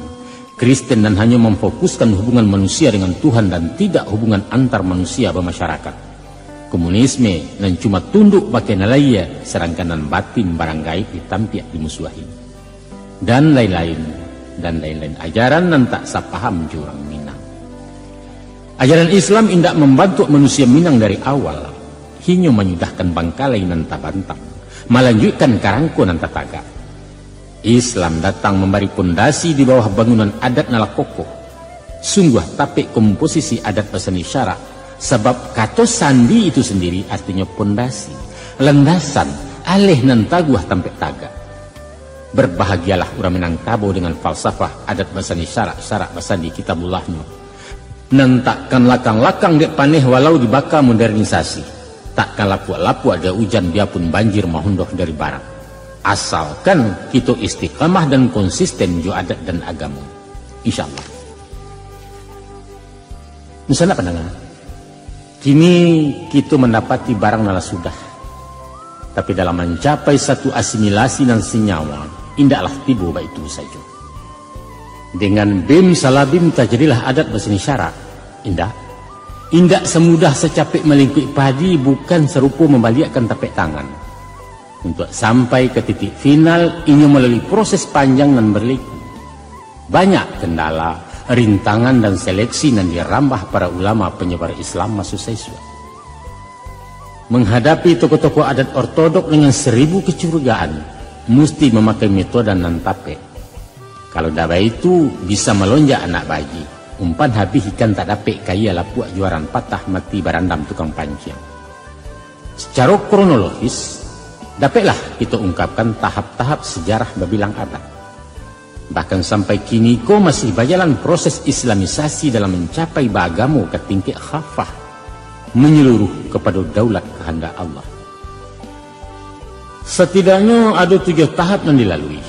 Kristen nan hanyo mamfokuskan hubungan manusia dengan Tuhan dan tidak hubungan antar manusia bamasyarakat, komunisme nan cuma tunduk bakeh nan lahia, sadangkan nan batin barang gaib ditampiak dimusuahi, dan lain-lain, dan lain-lain ajaran nan tak sapaham jo urang Minang. Ajaran Islam indak mambantuak manusia Minang dari awal, hinyo manyudahkan bangkalai nan tabantang, malanjuikkan karangko nan tatagak. Islam datang mambari pondasi di bawah bangunan adat nan lah kokoh. Sungguah tapek komposisi adat basandi syarak, sabab kato sandi itu sandiri artinyo pondasi, landasan, aleh nan taguah tampek tagak. Berbahagialah urang Minangkabau dengan falsafah adat basandi syarak, syarak basandi Kitabullahnyo, nan takkan lakang-lakang dek paneh walau dibaka modernisasi, takkan lapuak-lapuak dek ujan biapun banjir mahondoh dari barat, asalkan kito istiqamah dan konsisten jo adat dan agamo. Insya Allah. Dunsanak pandanga, kini kito mandapati barang nan lah sudah. Tapi dalam mancapai satu asimilasi nan sanyawa, indaklah tibo baitu sajo. Dengan bim salabim tajadilah adat basandi syarak? Indak. Indak samudah sacapek malingkuik padi, bukan sarupo mambaliakkan tapek tangan. Untuak sampai ka titik final, inyo malalui proses panjang nan berliku. Banyak kendala, rintangan, dan seleksi nan dirambah para ulama panyebar Islam maso saisuak. Manghadapi tokoh-tokoh adat ortodok dengan saribu kacurigaan, musti mamakai metode nan tapek. Kalau ndak baitu, bisa malonjak anak baji, umpan habih ikan tak dapek, kaia lapuak juaran patah, mati barandam tukang panciang. Sacaro kronologis, dapeklah kito ungkapkan tahap-tahap sajarah babilang abad. Bahkan sampai kini ko masih bajalan proses islamisasi dalam mancapai baagamo ka tingkek khafah, manyaluruh kapado daulat kahandak Allah. Satidaknyo ado tujuah tahap nan dilalui,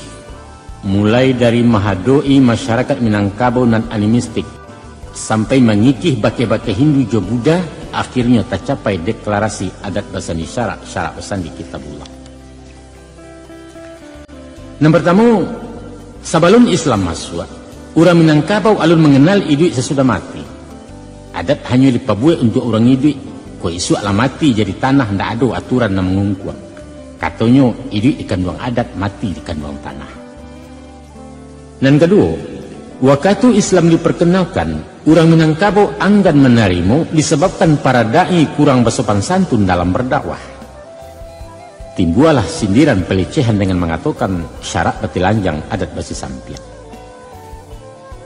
mulai dari mahadoi masyarakat Minangkabau nan animistik, sampai mangikih bakeh-bakeh Hindu jo Buddha, akhirnyo tacapai deklarasi adat basandi syarak, syarak basandi Kitabullah. Nan partamo, sabalun Islam masuak, urang Minangkabau alun manganal iduik sasudah mati. Adat hanyo dipabuek untuak urang iduik, kok isuak lah mati jadi tanah, ndak ado aturan nan mangungkuang. Katonyo, iduik dikanduang adat, mati dikanduang tanah. Nan kaduo, wakatu Islam diparkenalkan, urang Minangkabau anggan manarimo disababkan para dai kurang basopan santun dalam bardakwah. Timbualah sindiran palecehan dengan mangatokan syarak batilanjang, adat basisampiak.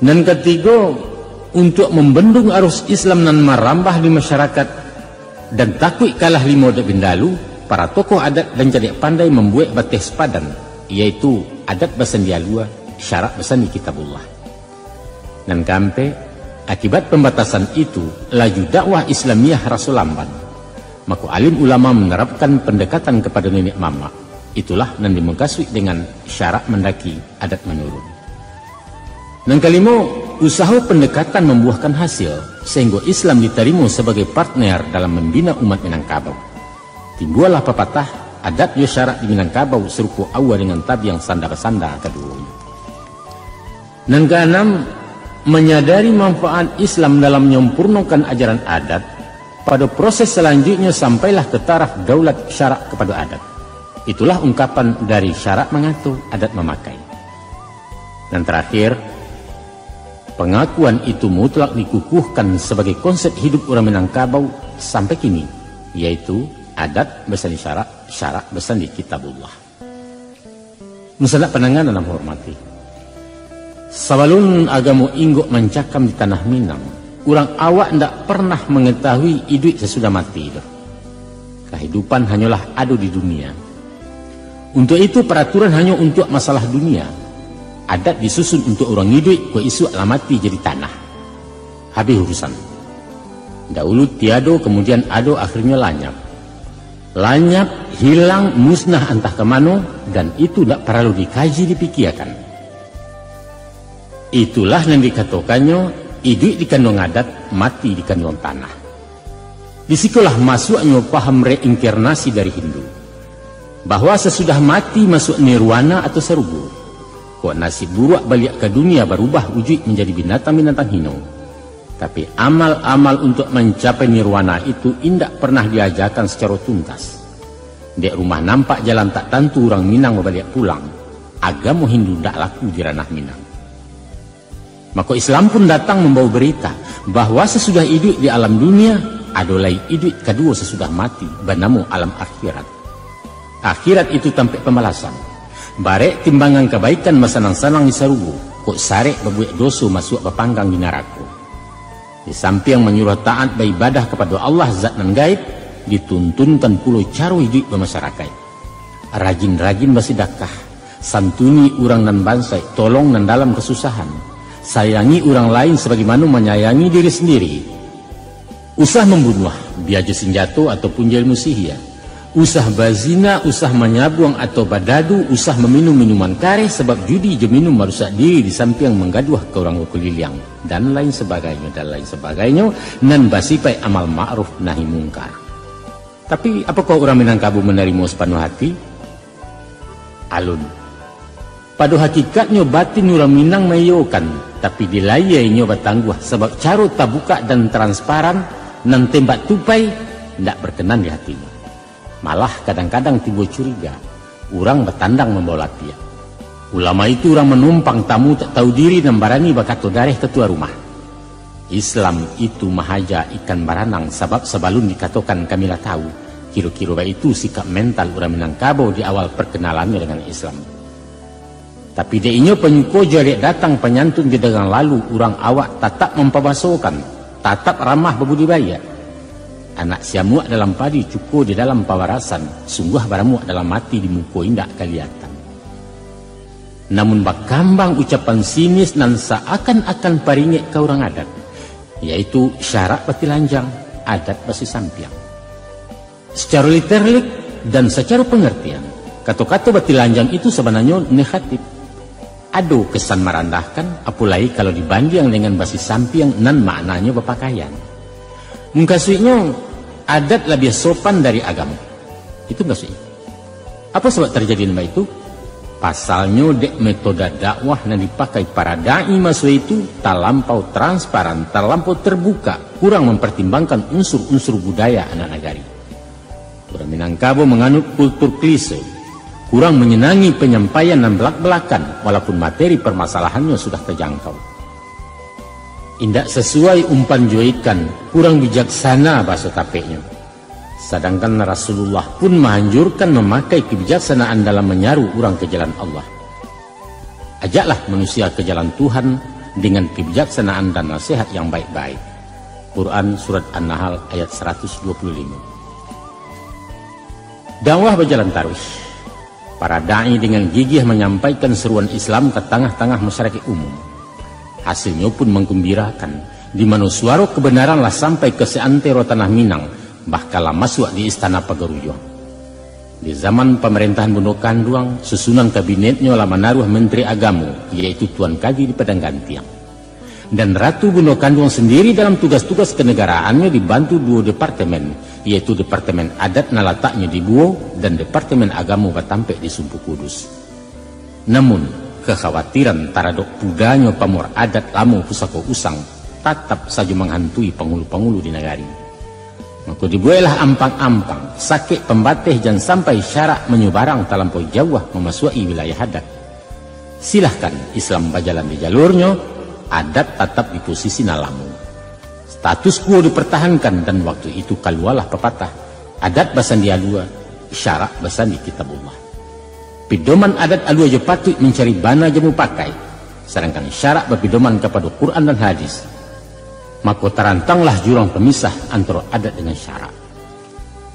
Nan katigo, untuak mambendung arus Islam nan marambah di masyarakat, dan takuik kalah limo dek bindalu, para tokoh adat dan cadiak pandai mambuek bateh sapadan, yaitu adat basandi alua, syarak basandi Kitabullah. Nan kaampek, akibat pambatasan itu, laju dakwah Islamiah raso lamban. Mako, alim ulama manarapkan pandekatan kapado niniak mamak. Itulah nan dimukasuik dengan syarak mandaki, adat manurun. Nan kalimo, usaho pandekatan mambuahkan hasil, sahinggo Islam ditarimo sabagai partner dalam mambina umat Minangkabau. Timbualah papatah, Adat jo syarak di Minangkabau sarupo aua dengan tabiang sanda basanda kaduonyo. Nan kaanam, manyadari manfaat Islam dalam manyampurnokan ajaran adat, pado proses salanjuiknyo sampailah ka taraf daulat syarak kapado adat. Itulah ungkapan dari syarak mangato, adat mamakai. Nan tarakhir, pangakuan itu mutlak dikukuhkan sabagai konsep hidup urang Minangkabau sampai kini, yaitu adat basandi syarak, syarak basandi Kitabullah. Dunsanak pandanga nan ambo hormati, sabalun agamo inggok mancakam di tanah Minang, urang awak ndak pernah mangatahui iduik sasudah mati doh. Kahidupan hanyolah ado di dunia. Untuak itu, paraturan hanyo untuak masalah dunia. Adat disusun untuak urang iduik, kok isuak lah mati jadi tanah. Habih urusan. Daulu tiado, kamudian ado, akhirnyo lanyap. Lanyap, hilang, musnah antah ka mano, dan itu ndak paralu dikaji, dipikiakan. Itulah nan dikatokannyo, iduik di kanduang adat, mati di kanduang tanah. Di sikolah masuaknyo paham reinkarnasi dari Hindu, bahwa sasudah mati masuak nirwana atau sarugo. Kok nasib buruak baliak ka dunia, barubah ujuik manjadi binatang-binatang hino. Tapi, amal-amal untuak mancapai nirwana itu indak pernah diajakan sacaro tuntas. Dek rumah nampak jalan tak tantu urang Minang babaliak pulang, agamo Hindu ndak laku di ranah Minang. Mako, Islam pun datang mambawa barita, bahwa sasudah iduik di alam dunia, ado lai iduik kaduo sasudah mati, banamo alam akhirat. Akhirat itu tampek pambalasan. Barek timbangan kabaikan basanang-sanang di sarugo, kok sarek babuek doso masuak bapanggang di narako. Di sampiang manyuruah taat baibadah kapado Allah Zat nan gaib, dituntunkan pulo caro iduik bamasarakaik. Rajin-rajin basidakah, santuni urang nan bansaik, tolong nan dalam kasusahan, sayangi urang lain sabagaimano manyayangi diri sandiri. Usah mambunuah, bia jo sinjato ataupun jo ilmu sihia. Usah bazina, usah manyabuang atau badadu, usah maminum minuman kareh, sabab judi jo minum marusak diri di sampiang manggaduah ka urang bakuliliang, dan lain sabagainyo, dan lain sabagainyo, nan basipaik amal ma'ruf nahi mungkar. Tapi, apokoh urang Minangkabau manarimo sapanuah ati? Alun. Pado hakikatnyo, batin urang Minang maiyokan, tapi di layie inyo batangguah, sabab caro tabukak dan transparan, nan tembak tupai, indak barkanan di hatinyo. Malah, kadang-kadang tibo curiga, urang batandang mambawa lapiak. Ulama itu urang manumpang tamu tak tahu diri, nan barani bakato dareh ka tuan rumah. Islam itu mahaja ikan baranang, sabab sabalun dikatokan kami lah tahu, kiro-kiro baitu sikap mental urang Minangkabau di awal parkenalannyo dengan Islam. Tapi dek inyo panyuko jo dek datang panyantun jo dagang lalu, urang awak tatap mampabasokan, tatap ramah babudi baiak. Anak siamuak dalam padi, cuko di dalam pawarasan, sungguah baramuak dalam ati, di muko indak kaliatan. Namun bakambang ucapan sinis nan saakan-akan paringek ka urang adat, yaitu syarak batilanjang, adat basisampiang. Sacaro literik dan sacaro pangartian, kato-kato batilanjang itu sabananyo negatif. Ado kesan marandahkan, apolai kalau dibandiang dengan basisampiang nan maknanyo bapakaian. Mukasuiknyo, adat labiah sopan dari agamo. Itu mukasuiknyo. Apo sabab tarjadi nan baitu? Pasalnyo dek metode dakwah nan dipakai para da'i maso itu talampau transparan, talampau terbuka, kurang mampartimbangkan unsur-unsur budaya anak nagari. Urang Minangkabau manganut kultur klise, kurang manyanangi panyampaian nan balak-balakan, walaupun materi parmasalahannyo sudah tajangkau. Indak sasuai umpan jo ikan, kurang bijaksana bahaso tapeknyo. Sadangkan Rasulullah pun maanjurkan mamakai kebijaksanaan dalam manyaru urang ka jalan Allah. Ajaklah manusia ka jalan Tuhan dengan kebijaksanaan dan nasihat yang baik-baik. Quran Surat An-Nahl ayat saratus dua puluh limo. Dakwah bajalan taruih. Para da'i dengan gigih manyampaikan saruan Islam ka tangah-tangah masyarakat umum. Hasilnyo pun manggumbirakan, di mano suaro kebenaran lah sampai ka seantero tanah Minang, bahkan lah masuak di istana Pagarujuang. Di zaman pamarentahan Bundo Kanduang, susunan kabinetnyo lah manaruah Menteri Agamo, yaitu Tuan Kadi di Padang Gantiang. Dan Ratu Bundo Kanduang sandiri dalam tugas-tugas kanagaraannyo dibantu duo departemen, yaitu Departemen Adat nan lataknyo di Buo dan Departemen Agamo batampek di Sumpu Kudus. Namun, kakhawatiran taradok pudanyo pamor adat lamo pusako usang tatap sajo manghantui pangulu-pangulu di nagari. Mako dibueklah ampang-ampang, sakek pambateh jan sampai syarak manyubarang talampau jauah mamasuak-i wilayah adat. Silahkan Islam bajalan di jalurnyo, adat tatap di posisi nan lamo. Status quo dipertahankan dan waktu itu kalualah papatah, "Adat basandi alua, syarak basandi Kitabullah." Pidoman adat alua jo patuik mancari bana jo mupakai, sadangkan syarak bapidoman kapado Quran dan Hadis. Mako tarantanglah jurang pamisah antaro adat dengan syarak.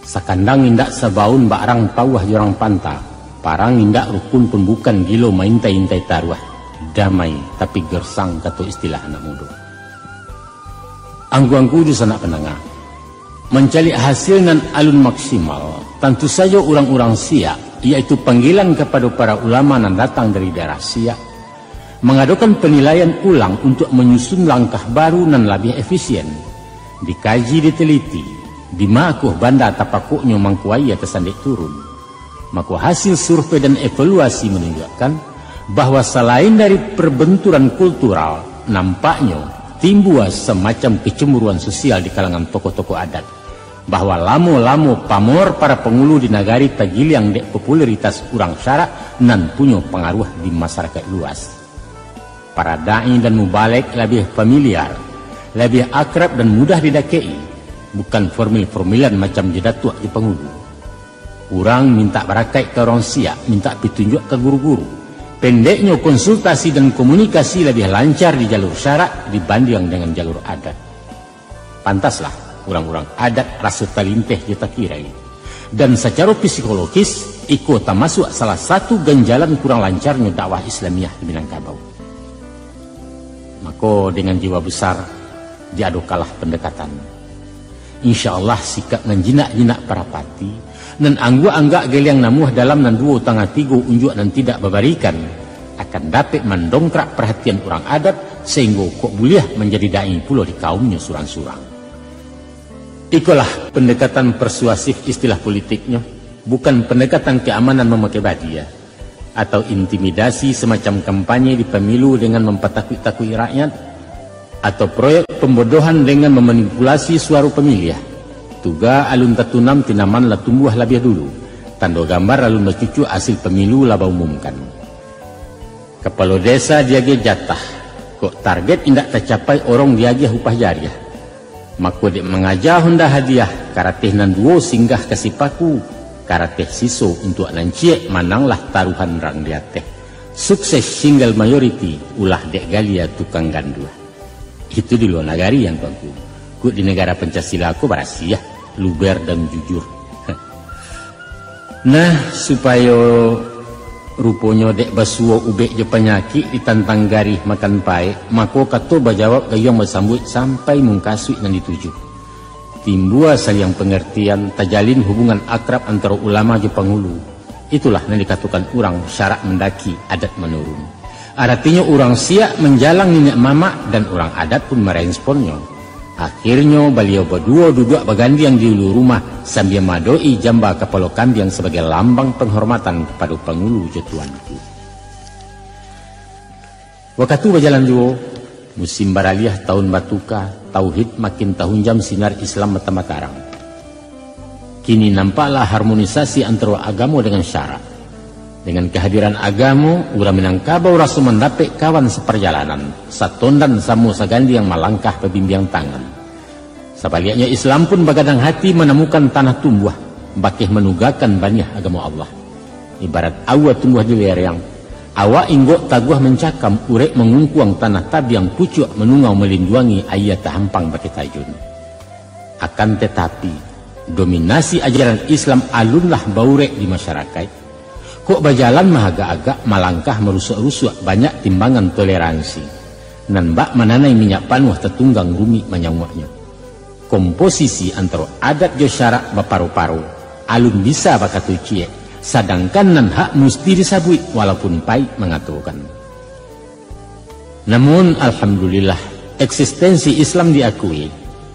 Sakandang indak sabaun bak rang pauah jo rang panta, parang indak rukun pun bukan gilo maintai-intai taruah, damai tapi gersang kato istilah anak mudo. Angku-angku dunsanak pandanga, mancaliak hasil nan alun maksimal, tantu sajo urang-urang siak, yaitu panggilan kapado para ulama nan datang dari daerah siak, mangadokan panilaian ulang untuak manyusun langkah baru nan labiah efisien, dikaji diteliti, dima akoh banda tapakoknyo mangko aia tasandek turun. Mako hasil survei dan evaluasi manunjuakkan, bahwa salain dari perbenturan kultural, nampaknyo timbua samacam kecemburuan sosial di kalangan tokoh-tokoh adat, bahwa lamo-lamo pamor para pangulu di nagari tagiliang dek popularitas urang syarak nan punyo pangaruah di masarakaik luas. Para da'i dan mubalek labiah familiar, labiah akrab dan mudah didakek-i, bukan formil-formilan macam jo datuak jo pangulu. Urang mintak barakaik ka urang siak, mintak pitunjuak ka guru-guru. Pendeknyo, konsultasi dan komunikasi labiah lancar di jalur syarak dibandiang dengan jalur adat. Pantaslah, urang-urang adat raso talinteh jo takirai. Dan sacaro psikologis, iko tamasuak salah satu ganjalan kurang lancarnyo dakwah Islamiah di Minangkabau. Mako, dengan jiwa besar, diadokanlah pendekatan. Insya Allah, sikap nan jinak-jinak parapati, nan angguak-anggak geliang namuah dalam nan duo tangah tigo unjuak nan tidak babarikan, akan dapek mandongkrak parhatian urang adat, sahinggo kok buliah manjadi da'i pulo di kaumnyo surang-surang. Ikolah pendekatan persuasif istilah politiknyo, bukan pendekatan keamanan mamakai badia, atau intimidasi semacam kampanye di pamilu dengan mampatakuik-takuik rakyat, atau proyek pembodohan dengan memanipulasi suaro pamiliah. Tuga alun tatunam tinaman lah tumbuah labiah dulu, tando gambar alun bacucuak asil pamilu lah baumumkan. Kapalo desa diagiah jatah, kok target indak tacapai, urang diagiah upah jariah. Mako dek mangaja honda hadiah, karateh nan duo singgah ka sipaku, karateh siso untuak nan ciek mananglah taruhan rang di ateh. Sukses single majority, ulah dek galia tukang ganduah. Itu di lua nagari, angku-angku. Kok di negara Pancasila ko barasiah, luber dan jujur. Nah, supayo ruponyo dek basuo ubek jo panyakik ditantang garih makan paek, mako kato bajawab, gayuang basambuik sampai mungkasuik nan dituju. Timbua saliang pangartian, tajalin hubungan akrab antaro ulama jo pangulu. Itulah nan dikatokan urang syarak mandaki, adat manurun. Aratinyo urang siak manjalang niniak mamak, dan urang adat pun maresponnyo. Akhirnyo, baliau baduo duduak bagandiang di ulu rumah, sambia maadok-i jamba kapalo kambiang sabagai lambang panghormatan kapado pangulu jo tuanku. Wakatu bajalan juo, musim baraliah, taun batuka, tauhid makin tahunjam, sinar Islam batambah tarang. Kini nampaklah harmonisasi antaro agamo dengan syarak. Dengan kahadiran agamo, urang Minangkabau raso mandapek kawan saparjalanan, satondan samo sagandiang malangkah babimbiang tangan. Sabaliaknyo, Islam pun bagadang hati manamukan tanah tumbuah, bakeh manugakan baniah agamo Allah. Ibarat aua tumbuah di lereng, awak inggok taguah mancakam, urek mangungkuang tanah tabiang, pucuak manungau malinduangi aia tahampang bakeh tajun. Akan tatapi, dominasi ajaran Islam alunlah baurek di masyarakaik. Kok bajalan maagak-agak, malangkah marusuak-rusuak, banyak timbangan toleransi. Nan bak mananai minyak panuah, tatunggang rumik manyauaknyo. Komposisi antaro adat jo syarak baparo-paro, alun bisa bakato ciek, sadangkan nan hak musti disabuik, walaupun paik mangatokan. Namun, alhamdulillah, Eksistensi Islam diakui,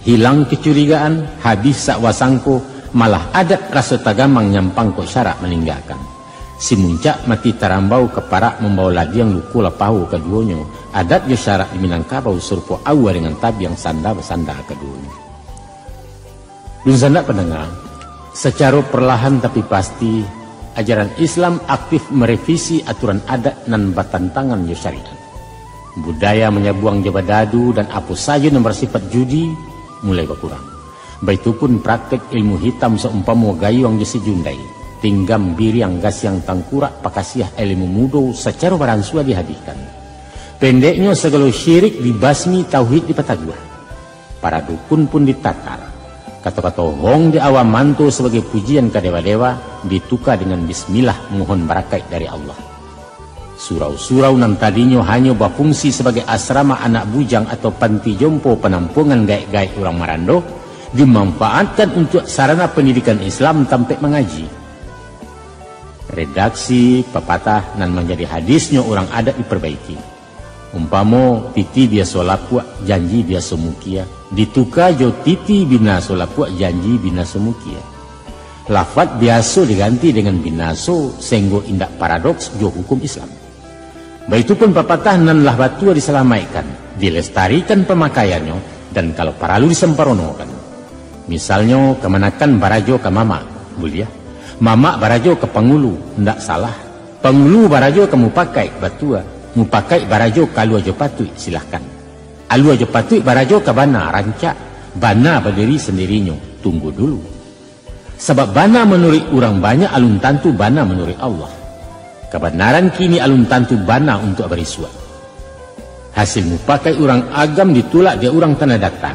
hilang kecurigaan, habih sakwa sangko, malah adat raso tagamang nyampang kok syarak maninggakan. Simuncak mati tarambau, kaparak mambao ladiang, luko lah paho kaduonyo, adat jo syarak di Minangkabau sarupo aua dengan tabiang, sanda basanda kaduonyo. Dunsanak pandanga, sacaro perlahan tapi pasti, ajaran Islam aktif merevisi aturan adat nan batantangan jo syariat. Budaya manyabuang jo badadu dan apo sajo nan bersifat judi mulai bakurang. Baitu pun praktek ilmu hitam saumpamo gayuang jo sijundai, tinggam, biriang, gasiang, tangkurak, pakasiah, ilmu mudo sacaro baransua dihabihkan. Pendeknyo, sagalo syirik dibasmi, tauhid dipataguah. Para dukun pun ditakar. Kato-kato hong di awa manto sabagai pujian ka dewa-dewa, dituka dengan bismillah, mohon barakaik dari Allah. Surau-surau nan tadinyo hanyo bafungsi sabagai asrama anak bujang atau panti jompo panampuangan gaek-gaek urang marando, dimanfaatkan untuak sarana pandidikan Islam tampek mangaji. Redaksi papatah nan manjadi hadisnyo urang adat diperbaiki. Umpamo, titi biaso lapuak, janji biaso mukia, dituka jo titi binaso lapuak, janji binaso mukia. Lafat biaso diganti dengan binaso, sahinggo indak paradoks jo hukum Islam. Baitu pun papatah nan lah batua disalamaikkan, dilestarikan pamakaiannyo, dan kalau paralu disamparonokan. Misalnyo, kamanakan barajo ka mamak, buliah. Mamak barajo ka pangulu, ndak salah. Pangulu barajo ka mupakaik, batua. Mupakaik barajo ka alua jo patuik, silahkan. Alua jo patuik barajo ka bana, rancak. Bana badiri sandirinyo, tunggu dulu. Sabab bana manuruik urang banyak alun tantu bana manuruik Allah. Kabanaran kini alun tantu bana untuak barisuak. Hasil mupakaik urang agam ditulak dek urang Tanah Data.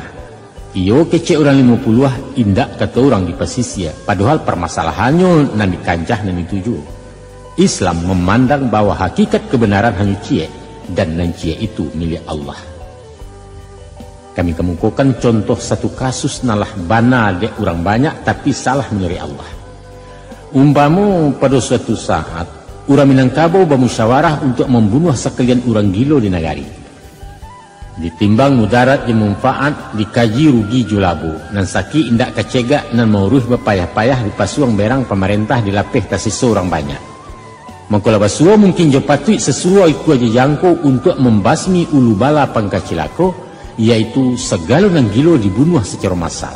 Iyo kecek urang Limo Puluah, indak kato urang di pasisia, padohal parmasalahannyo nan di kancah nan itu juo. Islam mamandang bahwa hakikat kabanaran hanyo ciek, dan nan ciek itu miliak Allah. Kami kamukokan contoh satu kasus nan lah bana dek urang banyak, tapi salah manuruik Allah. Umpamo, pado suatu saat, urang Minangkabau bamusyawarah untuak mambunuah sakalian urang gilo di nagari. Ditimbang mudarat jo manfaat, dikaji rugi jo labo, nan sakik indak kacegak, nan mauruih bapayah-payah, dipasuang berang pamarentah, dilapeh tasiso urang banyak. Mako lah basuo mungkin jo patuik, sasuo ikua jo jangko untuak mambasmi ulu bala pangka cilako, yaitu sagalo nan gilo dibunuah sacaro massal.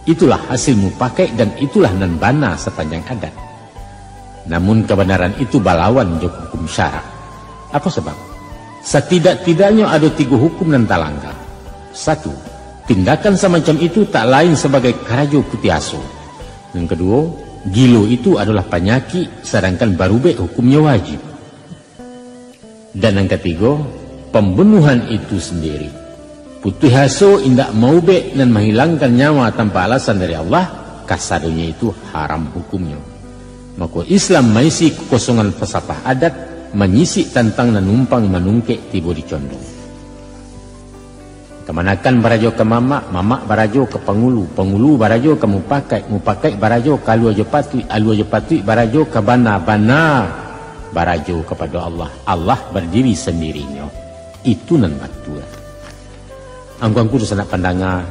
Itulah hasil mupakaik dan itulah nan bana sapanjang adat. Namun kabanaran itu balawan jo hukum syarak. Apo sabab? Satidak-tidaknyo ado tigo hukum nan talangga. Satu, tindakan samacam itu tak lain sabagai karajo putiah aso. Nan kaduo, gilo itu adolah panyakik, sadangkan barubek hukumnyo wajib. Dan nan katigo, pambunuhan itu sandiri. Putuih aso indak maubek nan mahilangkan nyawa tanpa alasan dari Allah, kasadonyo itu haram hukumnyo. Mako, Islam maisi kakosongan falsafah adat, manyisik tantang nan numpang manungkek tibo di condong. Kamanakan barajo ka mamak, mamak barajo ka pangulu, pangulu barajo ka mupakaik, mupakaik barajo ka alua jo patuik, alua jo patuik barajo ka bana, bana barajo kapado Allah, Allah badiri sandirinyo. Itu nan batua. Angku-angku dunsanak pandanga,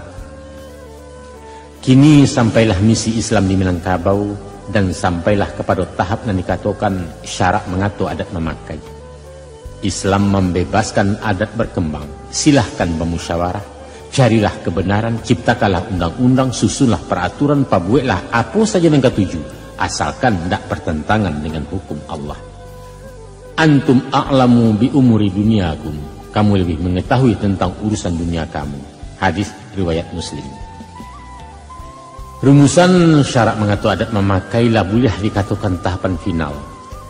kini sampailah misi Islam di Minangkabau, dan sampailah kapado tahap nan dikatokan syarak mangato adat mamakai. Islam mambebaskan adat barkambang, silahkan bamusyawarah, carilah kabanaran, ciptakanlah undang-undang, susunlah paraturan, pabueklah apo sajo nan katuju, asalkan ndak bartantangan dengan hukum Allah. Antum a'lamu bi umuri dunyakum, kamu lebih mengetahui tentang urusan dunia kamu. Hadis riwayat Muslim. Rumusan syarak mangato adat mamakai lah buliah dikatokan tahapan final.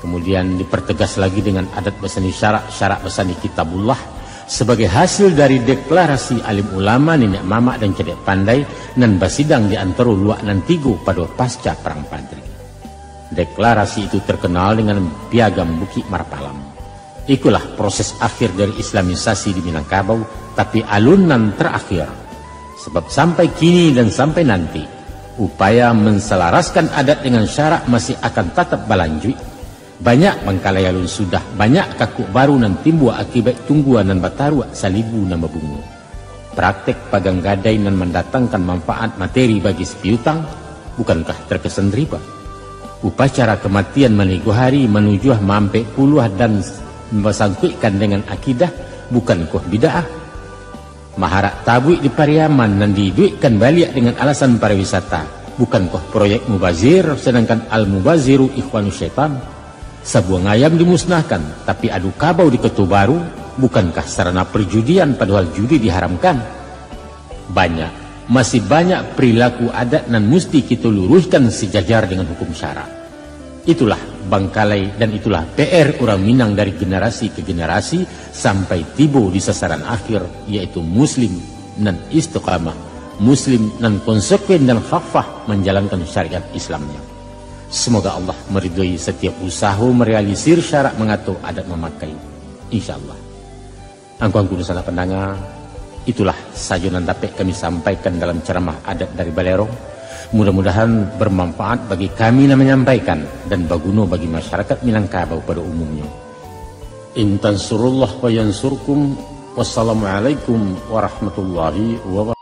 Kemudian dipertegas lagi dengan adat basandi syarak, syarak basandi kitabullah, sabagai hasil dari deklarasi alim ulama, niniak mamak dan cadiak pandai nan basidang di antaro luak nan tigo pado pasca Parang Padri. Deklarasi itu terkenal dengan Piagam Bukik Marapalam. Ikolah proses akhir dari islamisasi di Minangkabau, tapi alun nan tarakhir. Sabab sampai kini dan sampai nanti, upaya mansalaraskan adat dengan syarak masih akan tatap balanjuik. Banyak bangkalai alun sudah, banyak kakuk baru nan timbua akibaik tunggua nan bataruak salibu nan babungo. Praktek pagang gadai nan mandatangkan manfaat materi bagi si piutang, bukankah terkesan riba? Upacara kematian maneguh hari, manujuah, maampek puluah, dan basangkuikkan dengan akidah, bukankah bid'ah? Maharak tabuik di Pariaman nan diiduikkan baliak dengan alasan pariwisata, bukankah proyek mubazir, sedangkan al-mubaziru ikhwanu syaitan? Sabuang ayam dimusnahkan, tapi adu kabau di Koto Baru, bukankah sarana perjudian, padahal judi diharamkan? Banyak, masih banyak perilaku adat nan musti kito luruihkan sijajar dengan hukum syarak. Itulah bangkalai dan itulah P R urang Minang dari generasi ke generasi sampai tibo di sasaran akhir, yaitu muslim nan istiqamah, muslim nan konsekuen dan khaffah manjalankan syariat Islamnya. Semoga Allah meridhoi setiap usaho merealisir syarak mangato adat mamakai. Insyaallah. Angku-angku dunsanak pandanga, itulah sajo nan dapek kami sampaikan dalam ceramah adat dari Balerong. Mudah-mudahan bermanfaat bagi kami nan manyampaikan dan baguno bagi masyarakat Minangkabau pada umumnyo. In tansurullah wa yansurkum. Wassalamualaikum warahmatullahi wabarakatuh.